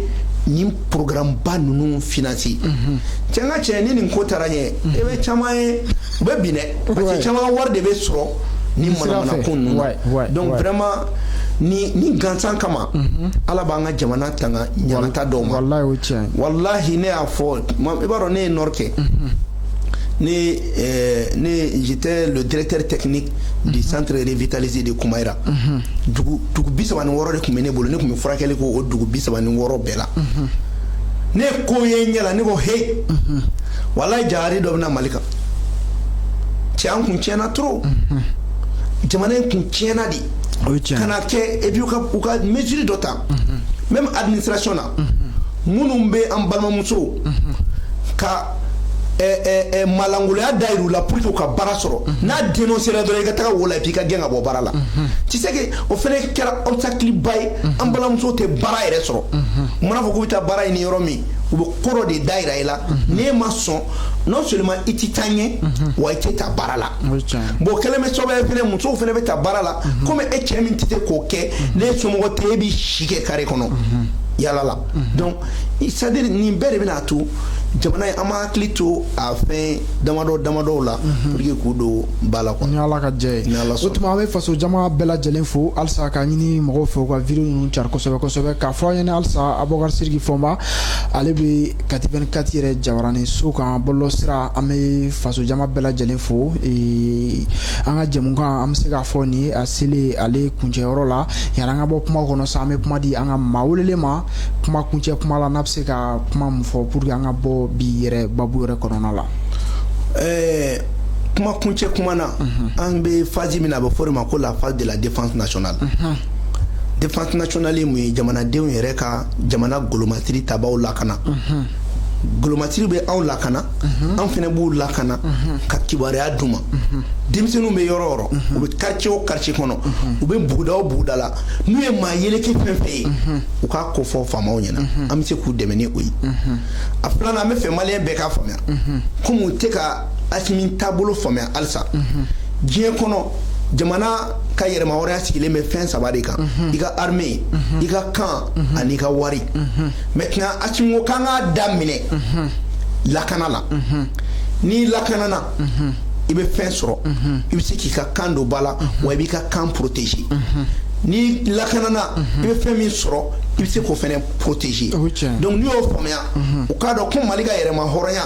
S2: nin programme ba ninnu financer. Cɛ, n ka cɛ, ni nin ko taara ɲɛ, e bɛ caman ye, u bɛ bin dɛ, parce que caman ka wari de bɛ sɔrɔ ni manamana ko ninnu na. Donc vraiment, ni gansan kama, Ala b'an ka jamana tanga ɲangata dɔw ma.
S1: Walahi, o tiɲɛ.
S2: Walahi, ne y'a fɔ, i b'a dɔn, ne ye nord kɛ. Ne, j'étais le directeur technique du centre revitalisé de Kumayira. Dugu 36 de tun bɛ ne bolo. Ne tun bɛ furakɛli k'o dugu 36 bɛɛ la. Ne ye ko ye n ɲɛ la, ne ko he, walahi, jahari dɔ bɛ na Mali kan. Cɛ, an kun tiɲɛna trop, jamana in kun tiɲɛna de.
S1: O ye tiɲɛ.
S2: Ka na kɛ, et puis u ka mesure dɔ ta, même administration na, minnu bɛ an balimamusow ka malangoloya da yir'u la pour que u ka baara sɔrɔ, n'a dénoncé la dɔrɔn, i ka taga wo la, et puis i ka gɛn ka bɔ baara la. Tu sais que o fɛnɛ kɛra obstacle ba ye. An balimamusow tɛ baara yɛrɛ sɔrɔ. U mana fɔ k'u bɛ taa baara ɲini yɔrɔ min, u bɛ ko dɔ de da yira i la, n'e ma sɔn, non seulement i ti taa ɲɛ, wa i tɛ taa baara la.
S1: O ye tiɲɛ.
S2: Bon, kɛlen bɛ sababu ye fɛnɛ, musow fɛnɛ bɛ taa baara la komi e cɛ min tɛ se k'o kɛ, ne somɔgɔ tɛ, e b'i si kɛ carré kɔnɔ yala la. Donc, c'est à dire, nin bɛɛ de bɛna to jamana ye, an b'a hakili to a fɛn damadɔ damadɔw la pour que k'u don ba la quoi.
S1: Ni Ala ka jɛ ye.
S2: Ni Ala
S1: O
S2: sɔnna.
S1: tuma, an bɛ faso jama bɛɛ lajɛlen fo halisa, k'a ɲini mɔgɔw fɛ u ka vidéo ninnu cari kosɛbɛ kosɛbɛ, k'a fɔ an ɲɛna halisa. Abubakar Sidiki Fɔnba, ale bɛ Kati 24 yɛrɛ jabaranin so kan, bɔlɔlɔ sira. An bɛ faso jama bɛɛ lajɛlen fo. An ka jɛmukan, an bɛ se k'a fɔ nin ye a selen ale kuncɛyɔrɔ la. Yanni an ka bɔ kuma kɔnɔ sa, an bɛ kuma di an ka maa welelen ma, kuma kuncɛ kuma la, n'a bɛ se ka kuma mun fɔ pour que an ka bɔ bi yɛrɛ babu yɛrɛ kɔnɔna la.
S2: Kuma kuncɛ kuma na, an bɛ phase min na, a bɛ fɔ o de ma ko la phase de la défense nationale. Défense nationale ye mun ye? Jamanadenw yɛrɛ ka jamana golomasiri tabaw lakana. Golomasiri bɛ anw lakana, an fɛnɛ b'u lakana ka kibaruya d'u ma. Denmisɛnninw bɛ yɔrɔ o yɔrɔ, u bɛ quartier o quartier kɔnɔ, u bɛ buguda o buguda la, n'u ye maa yeleke fɛn fɛn ye, u k'a ko fɔ faamaw ɲɛna, an bɛ se k'u dɛmɛ ni o ye. A filanan, an bɛ fɛ maliyɛn bɛɛ k'a faamuya, komi u tɛ ka Asimi taabolo faamuya halisa. Diɲɛ kɔnɔ, jamana ka yɛrɛmahɔrɔnya sigilen bɛ fɛn saba de kan: i ka armée, i ka kan ani i ka wari. Maintenant, Asimi ko k'an k'a daminɛ lakana la. N'i lakanana, i bɛ fɛn sɔrɔ, i bɛ se k'i ka kan don ba la, wa i b'i ka kan protéger. N'i lakanana, i bɛ fɛn min sɔrɔ, i bɛ se k'o fɛnɛ protéger.
S1: O ye tiɲɛ.
S2: Donc, n'i y'o faamuya, u k'a dɔn ko Mali ka yɛrɛma hɔrɔnya,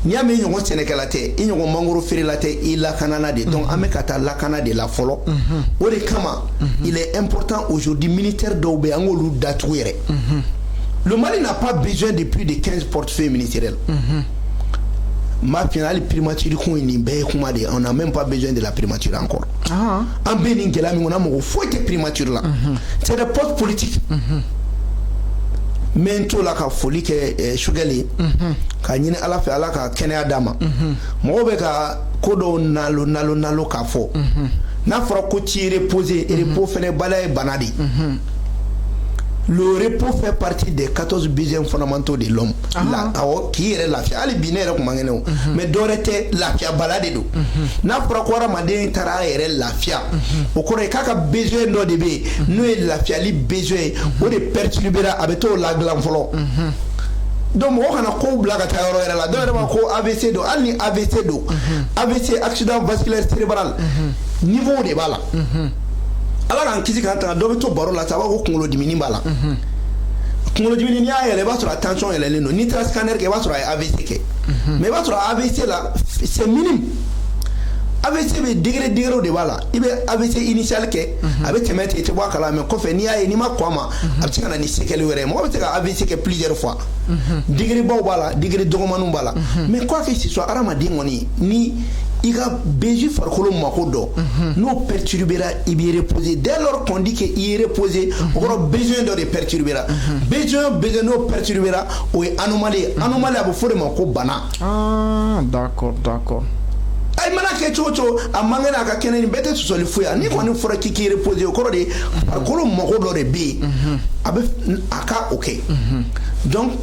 S2: n'i y'a mɛn i ɲɔgɔn sɛnɛkɛla tɛ, i ɲɔgɔn mangoro feerela tɛ, i lakanana de. Donc an bɛ ka taa lakana de la fɔlɔ. O de kama, il est important aujourd'hui, ministère dɔw bɛ yen, an k'olu datugu yɛrɛ. Le Mali n'a pas besoin de plus de 15 portefeuilles ministériels. N b'a f'i ɲɛna, hali primature ko in, nin bɛɛ ye kuma de ye. On n'a même pas besoin de la primature encore. An bɛ nin gɛlɛya min kɔnɔ, an mago foyi tɛ primature la, c'est des postes politiques. N bɛ n t'o la ka foli kɛ Choguel ye, k'a ɲini Ala fɛ, Ala ka kɛnɛya d'a ma. Mɔgɔw bɛ ka ko dɔw nalo nalo nalo k'a fɔ. N'a fɔra ko ti reposer, repos fɛnɛ bala ye bana de ye. Le repos fait partie des 14 besoins fondamentaux de l'homme. La awɔ, k'i yɛrɛ lafiya. Hali bi, ne yɛrɛ kun man kɛnɛ o, mais dɔwɛrɛ tɛ, lafiya bala de don. N'a fɔra ko hadamaden taara a yɛrɛ lafiya, o kɔrɔ ye k'a ka besoin dɔ de bɛ yen, n'o ye lafiyali besoin ye, o de perturbera, a bɛ t'o ladilan fɔlɔ. Donc mɔgɔ kana kow bila ka taa yɔrɔ wɛrɛ la. Dɔw yɛrɛ b'a ko AVC don. Hali ni AVC don, AVC, accident vasculaire cérébral, niveau de b'a la. Ala k'an kisi k'an tanga. Dɔ bɛ to baro la sa, a b'a fɔ ko kunkolodimini b'a la. Kunkolodimini, n'i y'a yɛlɛ, i b'a sɔrɔ a tension yɛlɛlen don. N'i taara scanner kɛ, i b'a sɔrɔ a ye AVC kɛ, mais i b'a sɔrɔ AVC la, c'est minime. AVC bɛ degré degré de b'a la. I bɛ AVC initial kɛ, a bɛ tɛmɛ ten, i tɛ bɔ a kalama, mais kɔfɛ, n'i y'a ye, n'i ma kɔn a ma, a bɛ se ka na ni séquelle wɛrɛ ye. Mɔgɔ bɛ se ka AVC kɛ plusieurs fois. Degré baw b'a la, degré dɔgɔmaninw b'a la. Mais quoi que ce soit, hadamaden kɔni, ni i ka besoin, farikolo mako dɔ, n'o perturbera, i b'i reposer. Dès lors qu'on dit que i ye reposer, o kɔrɔ besoin dɔ de perturbera. Besoin n'o perturbera, o ye anomalie ye. Anomalie, a bɛ fɔ o de ma ko bana.
S1: Ah, d'accord, d'accord.
S2: A mana kɛ cogo cogo, a man kɛnɛ, a ka kɛnɛ, nin bɛɛ tɛ sɔsɔli foyi ye. N'i kɔni fɔra k'i k'i reposer, o kɔrɔ de farikolo mako dɔ de bɛ yen, a bɛ a ka o kɛ. Donc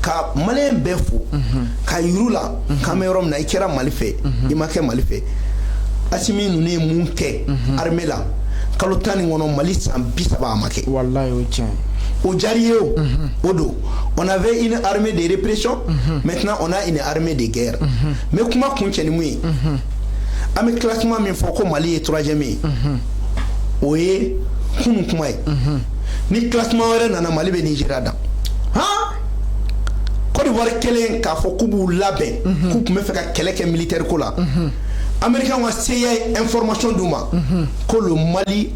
S2: ka maliyɛn bɛɛ fo ka yiru la k'an bɛ yɔrɔ min na, i kɛra Mali fɛ, i ma kɛ Mali fɛ. Asimi ninnu ye mun kɛ armée la kalo 10 nin kɔnɔ, Mali san 30 a ma kɛ.
S1: Walayi, o tiɲɛ.
S2: O diyara ye, o o don. On avait une armée de répression, maintenant on a une armée de guerre. Mais kuma kun cɛ ni mun ye, an bɛ classement min fɔ ko Mali ye troisième ye, o ye kunun kuma ye. Ni classement wɛrɛ nana, Mali bɛ Nigéria dan. Côte d'Ivoire kelen k'a fɔ k'u b'u labɛn, k'u tun bɛ fɛ ka kɛlɛ kɛ militaire ko la, Américain ka CIA ye information d'u ma ko le Mali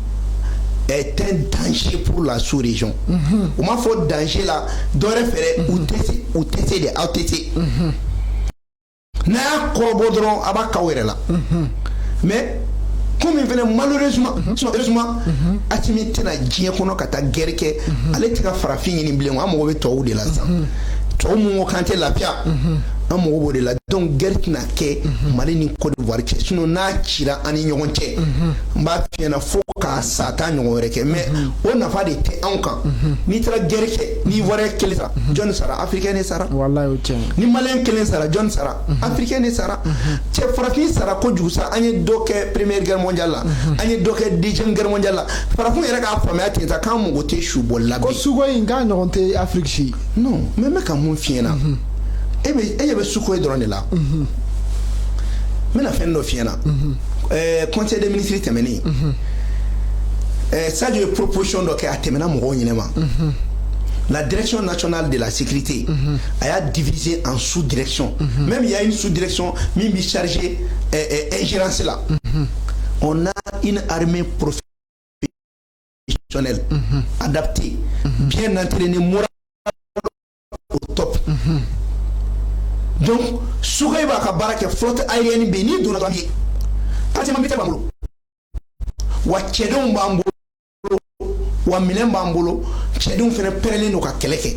S2: est un danger pour la sous-région. U m'a fɔ danger la dɔwɛrɛ fɛ dɛ, u tɛ se, u tɛ se de, aw tɛ se. N'a y'a kɔrɔbɔ dɔrɔn, a b'a k'aw yɛrɛ la. Mais ko min fɛnɛ, malheureusement, heureusement, Asimi tɛna diɲɛ kɔnɔ ka taa guerre kɛ. Ale tɛ ka farafin ɲini bilen, an mago bɛ tubabuw de la sisan. Tubabu mun ko k'an tɛ lafiya, an mago b'o de la. Donc guerre tɛna kɛ Mali ni Côte d'Ivoire cɛ. Sinon n'a cira an ni ɲɔgɔn cɛ, n b'a f'i ɲɛna, fo k'a sa t'a ɲɔgɔn wɛrɛ kɛ. Mais o nafa de tɛ anw kan. N'i taara guerre kɛ, ni Ivoirien kelen sara, jɔnni sara? Africain de sara.
S1: Walayi, o tiɲɛ.
S2: Ni Malien kelen sara, jɔnni sara? Africain de sara. Cɛ, farafin sara kojugu sa. An ye dɔ kɛ Première Guerre mondiale la, an ye dɔ kɛ Deuxième Guerre mondiale la. Farafin yɛrɛ k'a faamuya ten sa k'an mago tɛ su bɔli la
S1: ko
S2: bi.
S1: Sukoyi in k'a ɲɔgɔn tɛ Afrique si.
S2: Non, mais n bɛ ka mun f'i ɲɛna, e bɛ e ɲɛ bɛ Sukoyi dɔrɔn de la. N bɛna fɛn dɔ f'i ɲɛna. Conseil des ministres tɛmɛnen, Sadio ye proposition dɔ kɛ, a tɛmɛna mɔgɔw ɲɛnɛ ma. La Direction nationale de la sécurité, a y'a divisé en sous-direction. Même il y a une sous-direction min bɛ chargé ingérence la. On a une armée professionnelle, adaptée, bien entraînée, moral au top. Donc Sukoyi b'a ka baara kɛ, flotte aérienne bɛ yen, n'i donna dɔrɔn ye, pratiquement militaire b'an bolo, wa cɛdenw b'an bolo, wa minɛn b'an bolo, cɛdenw fana pɛrɛlen don ka kɛlɛ kɛ.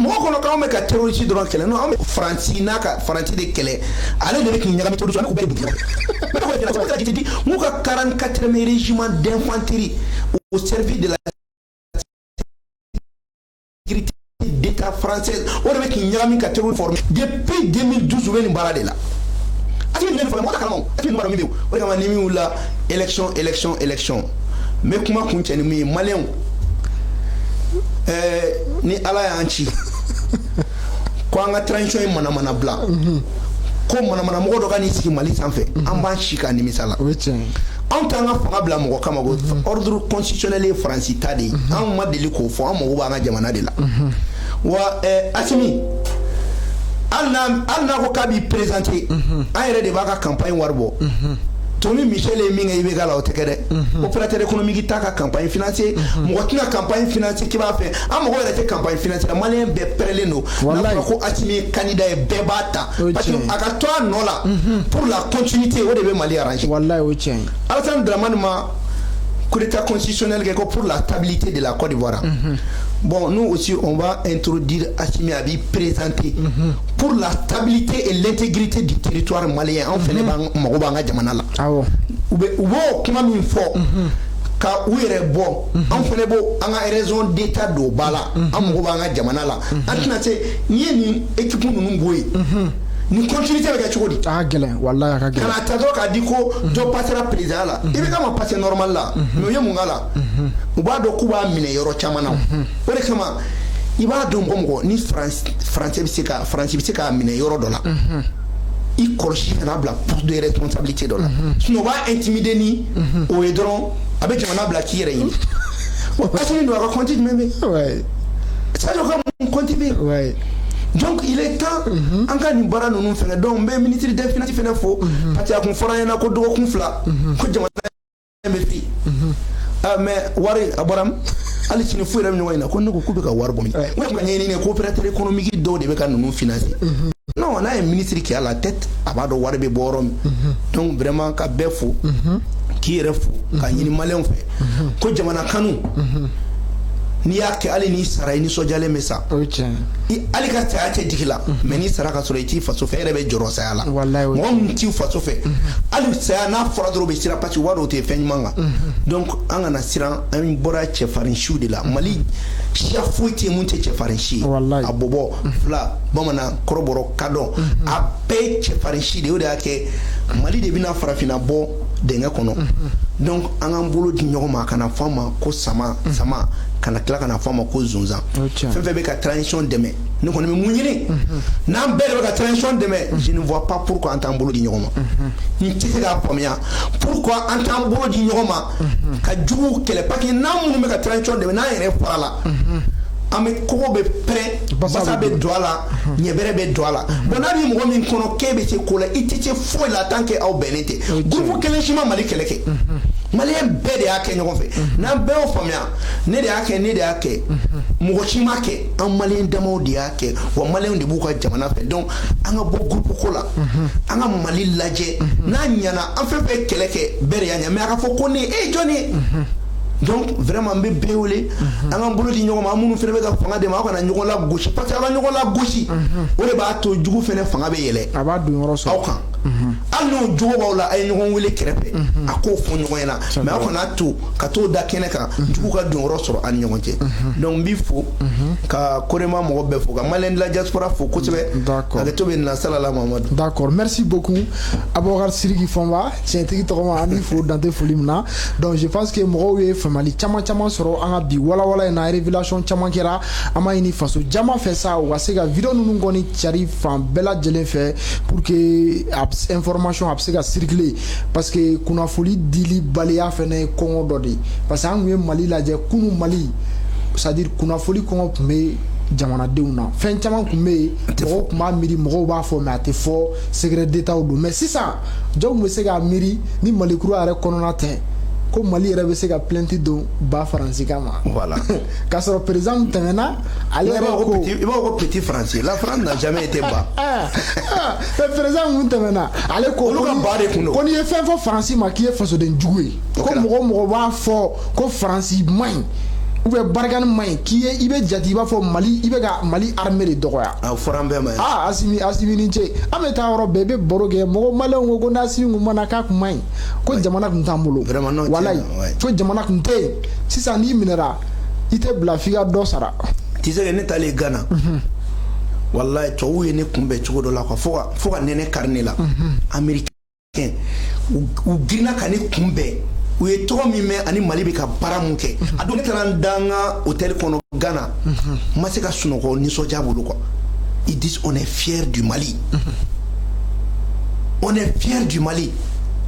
S2: Mɔgɔ kɔnɔ k'anw bɛ ka terroriste dɔrɔn kɛlɛ. Non, anw bɛ Faransi n'a ka Faransi de kɛlɛ. Ale de bɛ k'i ɲagami terroriste, an bɛ k'u bɛɛ de bugi. N b'u ka 44e régiment d'infanterie au service de la sécurité d'État française, o de bɛ k'i ɲagami ka terroriste former depuis 2012. U bɛ nin baara de la. Asimi ninnu fana, mɔgɔ t'a kalama o. Asimi ninnu b'a dɔn min bɛ yen. O de kama ni min wulila, élection, élection, élection. N bɛ kuma kun cɛ ni mun ye, Maliyɛnw, ni Ala y'an ci ko an ka transition ye manamana bila, ko manamana mɔgɔ dɔ ka n'i sigi Mali sanfɛ, an b'an si k'a nimisa la.
S1: O ye tiɲɛ ye.
S2: Anw t'an ka fanga bila mɔgɔ kama. Ko ordre constitutionnel ye Faransi ta de ye, anw ma deli k'o fɔ. An mago b'an ka jamana de la. Wa Asimi, hali n'a ko k'a b'i présenter, an yɛrɛ de b'a ka campagne wari bɔ. Tomi Michel ye min kɛ IBK la, o tɛ kɛ dɛ. Opérateur économique t'a ka campagne financer, mɔgɔ tɛna campagne financer k'i b'a fɛ. An mago yɛrɛ tɛ campagne financer la. Malien bɛɛ pɛrɛlen don. N'a fɔra ko Asimi ye candidat ye, bɛɛ b'a ta, parce que a ka to a nɔ la pour la continuité, o de bɛ Mali arranger.
S1: Walayi, o tiɲɛ ye.
S2: Alassane Dramane ma coup d'état constitutionnel kɛ ko pour la stabilité de la Côte d'Ivoire. Bon, nous aussi, on va introduire Assimi a b'i présenter pour la stabilité et l'intégrité du territoire malien. Anw fɛnɛ b'an mago b'an ka jamana la. U bɛ u b'o kuma min fɔ ka u yɛrɛ bɔ, an fɛnɛ b'o an ka raison d'état don ba la. An mago b'an ka jamana la. An tɛna se n'i ye nin équipe ninnu bɔ yen, nin continuité bɛ kɛ cogo di?
S1: A ka gɛlɛn, walayi, a ka gɛlɛn.
S2: Ka na ta dɔrɔn k'a di ko dɔ passera président la, i bɛ ka ma passer normal la, mais u ye mun k'a la? U b'a dɔn k'u b'a minɛ yɔrɔ caman na. O de kama i b'a dɔn, mɔgɔ mɔgɔ ni Français bɛ se ka, Faransi bɛ se k'a minɛ yɔrɔ dɔ la, i kɔlɔsi ka n'a bila poste de responsabilité dɔ la. Sinon u b'a intimider ni o ye dɔrɔn, a bɛ jamana bila k'i yɛrɛ ɲini. Assimi don, a ka compte jumɛn bɛ yen? Sadio ka mun compte bɛ yen? Donc il est temps an ka nin baara ninnu fɛngɛ. Donc n bɛ ministre des Finances fɛnɛ fo, parce que a kun fɔra an ɲɛna ko dɔgɔkun 2 ko jamana bɛ fi. Ah, mais wari a bɔra hali sini, foyi yɛrɛ bɛ ɲɔgɔn ɲɛna ko ne ko k'u bɛ ka wari bɔ min, n ko ka ɲɛɲini ko opérateur économique dɔw de bɛ ka ninnu financer. Non, n'a ye ministre qui a la tête, a b'a dɔn wari bɛ bɔ yɔrɔ min. Donc vraiment, ka bɛɛ fo, k'i yɛrɛ fo, ka ɲini Maliyɛnw fɛ ko jamana kanu. N'i y'a kɛ, hali n'i sara, i nisɔndiyalen bɛ sa.
S1: O ye tiɲɛ
S2: ye. Hali ka saya tɛ jigi la, mais n'i sara ka sɔrɔ i t'i faso fɛ, e yɛrɛ bɛ jɔrɔ saya la.
S1: Walayi.
S2: Mɔgɔ min t'i faso fɛ, hali saya n'a fɔra dɔrɔn, u bɛ siran, parce que u b'a dɔn o tɛ fɛn ɲuman kan. Donc an kana siran. An bɔra cɛfarin siw de la. Mali siya foyi tɛ yen mun tɛ cɛfarin si ye. A bɔbɔ, fila, bamanan, kɔrɔbɔrɔ, kadɔ, a bɛɛ ye cɛfarin si de ye. O de y'a kɛ Mali de bɛna farafinna bɔ dingɛ kɔnɔ. Donc an k'an bolo di ɲɔgɔn ma. A kana fɔ an ma ko sama sama, kana tila kana fɔ an ma ko zonzan. Fɛn fɛn bɛ ka transition dɛmɛ, ne kɔni bɛ mun ɲini? N'an bɛɛ de bɛ ka transition dɛmɛ, je ne vois pas pourquoi an t'an bolo di ɲɔgɔn ma. N tɛ se k'a faamuya pourquoi an t'an bolo di ɲɔgɔn ma ka juguw kɛlɛ, parce que n'an minnu bɛ ka transition dɛmɛ, n'an yɛrɛ fara la, an bɛ kogo bɛ pɛrɛn, basa bɛ don a la, ɲɛbɛrɛ bɛ don a la. Bon, n'a bɛ mɔgɔ min kɔnɔ k'e bɛ se ko la, i tɛ se foyi la tant que aw bɛnnen tɛ. Groupe kelen si ma Mali kɛlɛ kɛ, malien bɛɛ de y'a kɛ ɲɔgɔn fɛ. N'an bɛɛ y'o faamuya, ne de y'a kɛ, ne de y'a kɛ, mɔgɔ si ma kɛ, an malien damaw de y'a kɛ. Wa malienw de b'u ka jamana fɛ. Donc an ka bɔ groupe ko la, an ka Mali lajɛ. N'a ɲɛna, an fɛn fɛn kɛlɛ kɛ, bɛɛ de y'a ɲɛ. Mais a ka fɔ ko ne e ye jɔn ye? Donc vraiment, n bɛ bɛɛ wele, an k'an bolo di ɲɔgɔn ma. An minnu fana bɛ ka fanga dɛmɛ, aw kana ɲɔgɔn lagosi, parce que aw ka ɲɔgɔn lagosi, o de b'a to jugu fana fanga bɛ yɛlɛ.
S1: A b'a don yɔrɔ sɔrɔ.
S2: Aw kan, hali n'o jogo b'aw la, a ye ɲɔgɔn wele kɛrɛfɛ, a k'o fɔ ɲɔgɔn ɲɛna. Mais aw kana to ka t'o da kɛnɛ kan, jugu ka don yɔrɔ sɔrɔ an ni ɲɔgɔn cɛ. Donc n b'i fo, ka Korema mɔgɔ bɛɛ fo, ka malien de la diaspora fo kosɛbɛ. Hakɛto bɛ nin na. Salala Mamadu.
S1: D'accord, merci beaucoup, Aboubacar Sidiki Fɔnba, tiɲɛtigi tɔgɔma. An b'i fo dante foli min na. Donc je pense que mɔgɔw ye faamuyali caman caman sɔrɔ an ka bi walawala in na. Révélation caman kɛra. An b'a ɲini faso jama fɛ sa, u ka se ka vidéo ninnu kɔni cari fan bɛɛ lajɛlen fɛ pour que a information a bɛ se ka circuler, parce que kunnafoli dili baliya fɛnɛ ye kɔngɔ dɔ de ye. Parce que an kun ye Mali lajɛ kunun, Mali, c'est à dire kunnafoli kɔngɔ tun bɛ jamanadenw na. Fɛn caman tun bɛ yen, mɔgɔw tun b'a miiri, mɔgɔw b'a fɔ, mais a tɛ fɔ, secret d'état don. Mais sisan, jɔn tun bɛ se k'a miiri ni Mali kura yɛrɛ kɔnɔna tɛ ko Mali yɛrɛ bɛ se ka plainte don ba Faransi kama? K'a sɔrɔ président min tɛmɛna, ale yɛrɛ ko
S2: I b'a fɔ ko petit français, la France n'a jamais été bas.
S1: Mais président mun tɛmɛna, ale ko
S2: Olu ka ba de kun don.
S1: ko n'i ye fɛn fɔ Faransi ma, k'i ye fasoden jugu ye, ko mɔgɔ o mɔgɔ b'a fɔ ko Faransi man ɲi ou bien Barkhane man ɲi, k'i ye i bɛ jate i b'a fɔ Mali, i bɛ ka Mali armée de dɔgɔya.
S2: A fɔra an bɛɛ ma yan.
S1: Ah, Asimi, Asimi ni ce. An bɛ taa yɔrɔ bɛɛ, i bɛ baro kɛ, mɔgɔ malienw ko ko n'Asimi kun ma na, k'a kun man ɲi, ko jamana kun t'an bolo.
S2: Vraiment, non.
S1: Walayi, ko jamana kun tɛ yen. Sisan n'i minɛra, i tɛ bila f'i ka dɔ sara.
S2: Tu sais que ne taalen Ghana, walayi, tubabuw ye ne kunbɛn cogo dɔ la quoi, fo ka nɛnɛ kari ne la. Américain, u girinna ka ne kunbɛn. U ye tɔgɔ min mɛn ani Mali bɛ ka baara mun kɛ, a don ne taara n da n ka hôtel kɔnɔ Ghana, n ma se ka sunɔgɔ nisɔndiya bolo quoi. Ils disent: on est fier du Mali, on est fier du Mali.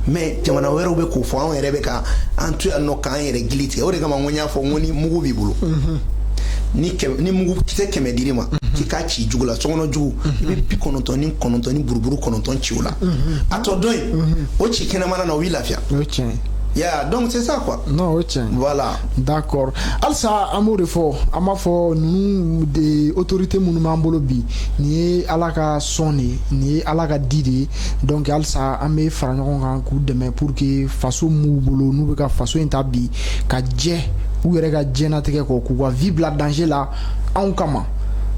S2: Mais jamana wɛrɛw bɛ k'o fɔ, anw yɛrɛ bɛ ka an to yan nɔ k'an yɛrɛ gili tigɛ. O de kama n ko n y'a fɔ n ko ni mugu b'i bolo, ni kɛmɛ, ni mugu kisɛ 100 dir'i ma k'i k'a ci jugu la, sokɔnɔ jugu, i bɛ 99 ni buruburu 9 ci o la, a tɔ dɔ in o ci kɛnɛmana na, o b'i lafiya.
S1: O ye tiɲɛ ye.
S2: Yeah, donc c'est ça quoi.
S1: Non, o ye tiɲɛ ye.
S2: Voilà.
S1: D'accord, halisa an b'o de fɔ, an b'a fɔ ninnu de autorité minnu b'an bolo bi, nin ye Ala ka sɔn de ye, nin ye Ala ka di de ye. Donc halisa an bɛ fara ɲɔgɔn kan k'u dɛmɛ pour que faso m'u bolo, n'u bɛ ka faso in ta bi ka jɛ u yɛrɛ ka diɲɛnatigɛ kɔ, k'u ka vie bila danger la anw kama,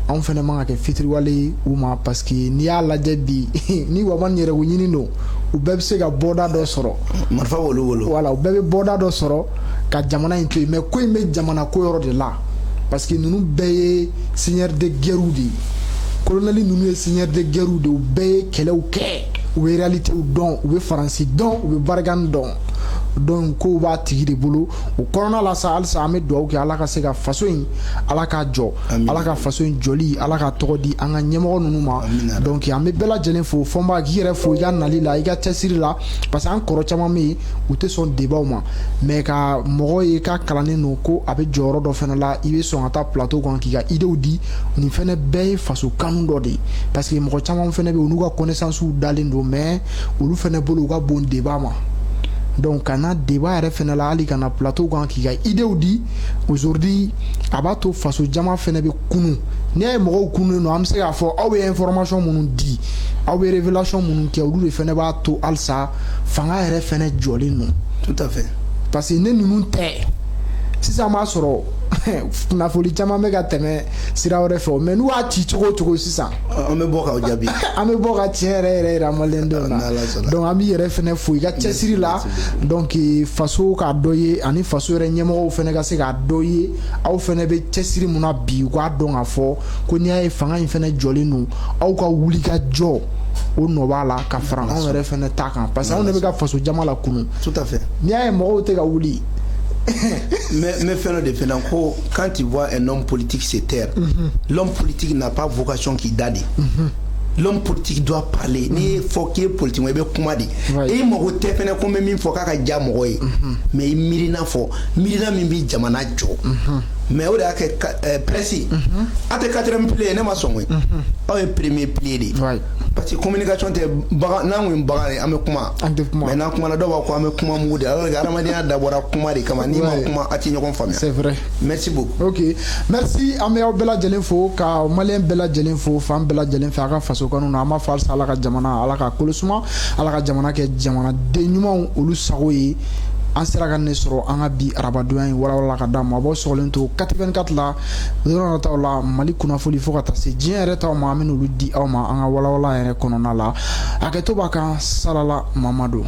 S1: anw fɛnɛ man ka kɛ fitiriwale ye u ma. Parce que n'i y'a lajɛ bi, ni Wamani yɛrɛ ko ɲini don, u bɛɛ bɛ se ka bɔda dɔ sɔrɔ.
S2: Marifa b'olu bolo.
S1: Voilà, u bɛɛ bɛ bɔda dɔ sɔrɔ ka jamana in to yen. Mais ko in bɛ jamana ko yɔrɔ de la, parce que ninnu bɛɛ ye seigneur de guerre de ye. Colonel ninnu ye seigneur de guerre de ye, u bɛɛ ye kɛlɛw kɛ, u bɛ réalité dɔn, u bɛ Faransi dɔn, u bɛ Barkhane dɔn. Donc kow b'a tigi de bolo o kɔnɔna la sa. Halisa an bɛ dugawu kɛ, Ala ka se ka faso in, Ala k'a jɔ. Ala ka faso in jɔli, Ala ka tɔgɔ di an ka ɲɛmɔgɔ ninnu ma. Donc an bɛ bɛɛ lajɛlen fo. Fɔnba, k'i yɛrɛ fo i ka nali la, i ka cɛsiri la, parce que an kɔrɔ caman bɛ yen, u tɛ sɔn débatw ma. Mais ka mɔgɔ ye k'a kalannen don, ko a bɛ jɔyɔrɔ dɔ fana la, i bɛ sɔn ka taa plateau kan k'i ka idéew di, nin fana bɛɛ ye faso kanu dɔ de ye. Parce que mɔgɔ caman fana bɛ yen, u n'u ka connaissance dalen don, mais olu fana bolo, u ka bon débat ma. Donc ka na débat yɛrɛ fɛnɛ la, hali ka na plateau kan k'i ka idéew di aujourd'hui, a b'a to faso jama fɛnɛ bɛ kunu. N'i y'a ye mɔgɔw kununen don, an bɛ se k'a fɔ aw bɛ information minnu di, aw bɛ révélation minnu kɛ, olu de fɛnɛ b'a to halisa fanga yɛrɛ fɛnɛ jɔlen don.
S2: Tout à fait.
S1: Parce que ne ninnu tɛ, sisan b'a sɔrɔ Kunnafoni caman bɛ ka tɛmɛ sira wɛrɛ fɛ, mais n'u y'a ci cogo o cogo sisan,
S2: an bɛ bɔ k'aw jaabi.
S1: An bɛ bɔ ka tiɲɛ yɛrɛ yɛrɛ yira maliyɛndenw na. Donc an b'i yɛrɛ fɛnɛ fo i ka cɛsiri la. Donc faso k'a dɔ ye, ani faso yɛrɛ ɲɛmɔgɔw fɛnɛ ka se k'a dɔ ye, aw fɛnɛ bɛ cɛsiri mun na bi, u k'a dɔn k'a fɔ ko n'i y'a ye fanga in fɛnɛ jɔlen don, aw ka wuli ka jɔ, o nɔ b'a la ka fara anw yɛrɛ fɛnɛ ta kan, parce que anw de bɛ ka faso jama la kunun.
S2: Tout à fait.
S1: N'i y'a ye mɔgɔw tɛ ka wuli.
S2: Mais fɛn dɔ de fɛnɛ ko, quand tu vois un homme politique se taire, l'homme politique n'a pas vocation k'i da de. L'homme politique doit parler. N'i ye fɔ k'i ye politique, i bɛ kuma de. E mago tɛ fɛnɛ ko n bɛ min fɔ k'a ka diya mɔgɔ ye, mais i miirina fɔ, miirina min bɛ jamana jɔ. Mais o de y'a kɛ presse, a tɛ quatrième pilier ye, ne ma sɔn koyi. Aw ye premier pilier de ye, parce que communication tɛ bagan. N'an kun ye bagan ye, an bɛ kuma.
S1: An tɛ kuma.
S2: Mais n'an kumana, dɔw b'a fɔ an bɛ kuma mugu de, alors que hadamadenya dabɔra kuma de kama. N'i ma kuma, a tɛ ɲɔgɔn faamuya.
S1: C'est vrai.
S2: Merci beaucoup.
S1: Ok, merci. An bɛ aw bɛɛ lajɛlen fo, ka maliyɛn bɛɛ lajɛlen fo fan bɛɛ lajɛlen fɛ a ka faso kanu na. An b'a fɔ halisa, Ala ka jamana, Ala ka kolo suma, Ala ka jamana kɛ jamanaden ɲumanw olu sago ye. An sera ka ne sɔrɔ an ka bi arabadonya in walawala ka d'a ma. A b'aw sɔgɔlen to 84 la don nataw la. Mali kunnafoni fo ka taa se diɲɛ yɛrɛ taw ma, an bɛ n'olu di aw ma an ka walawala yɛrɛ kɔnɔna la. Hakɛto b'a kan, salala mamadu.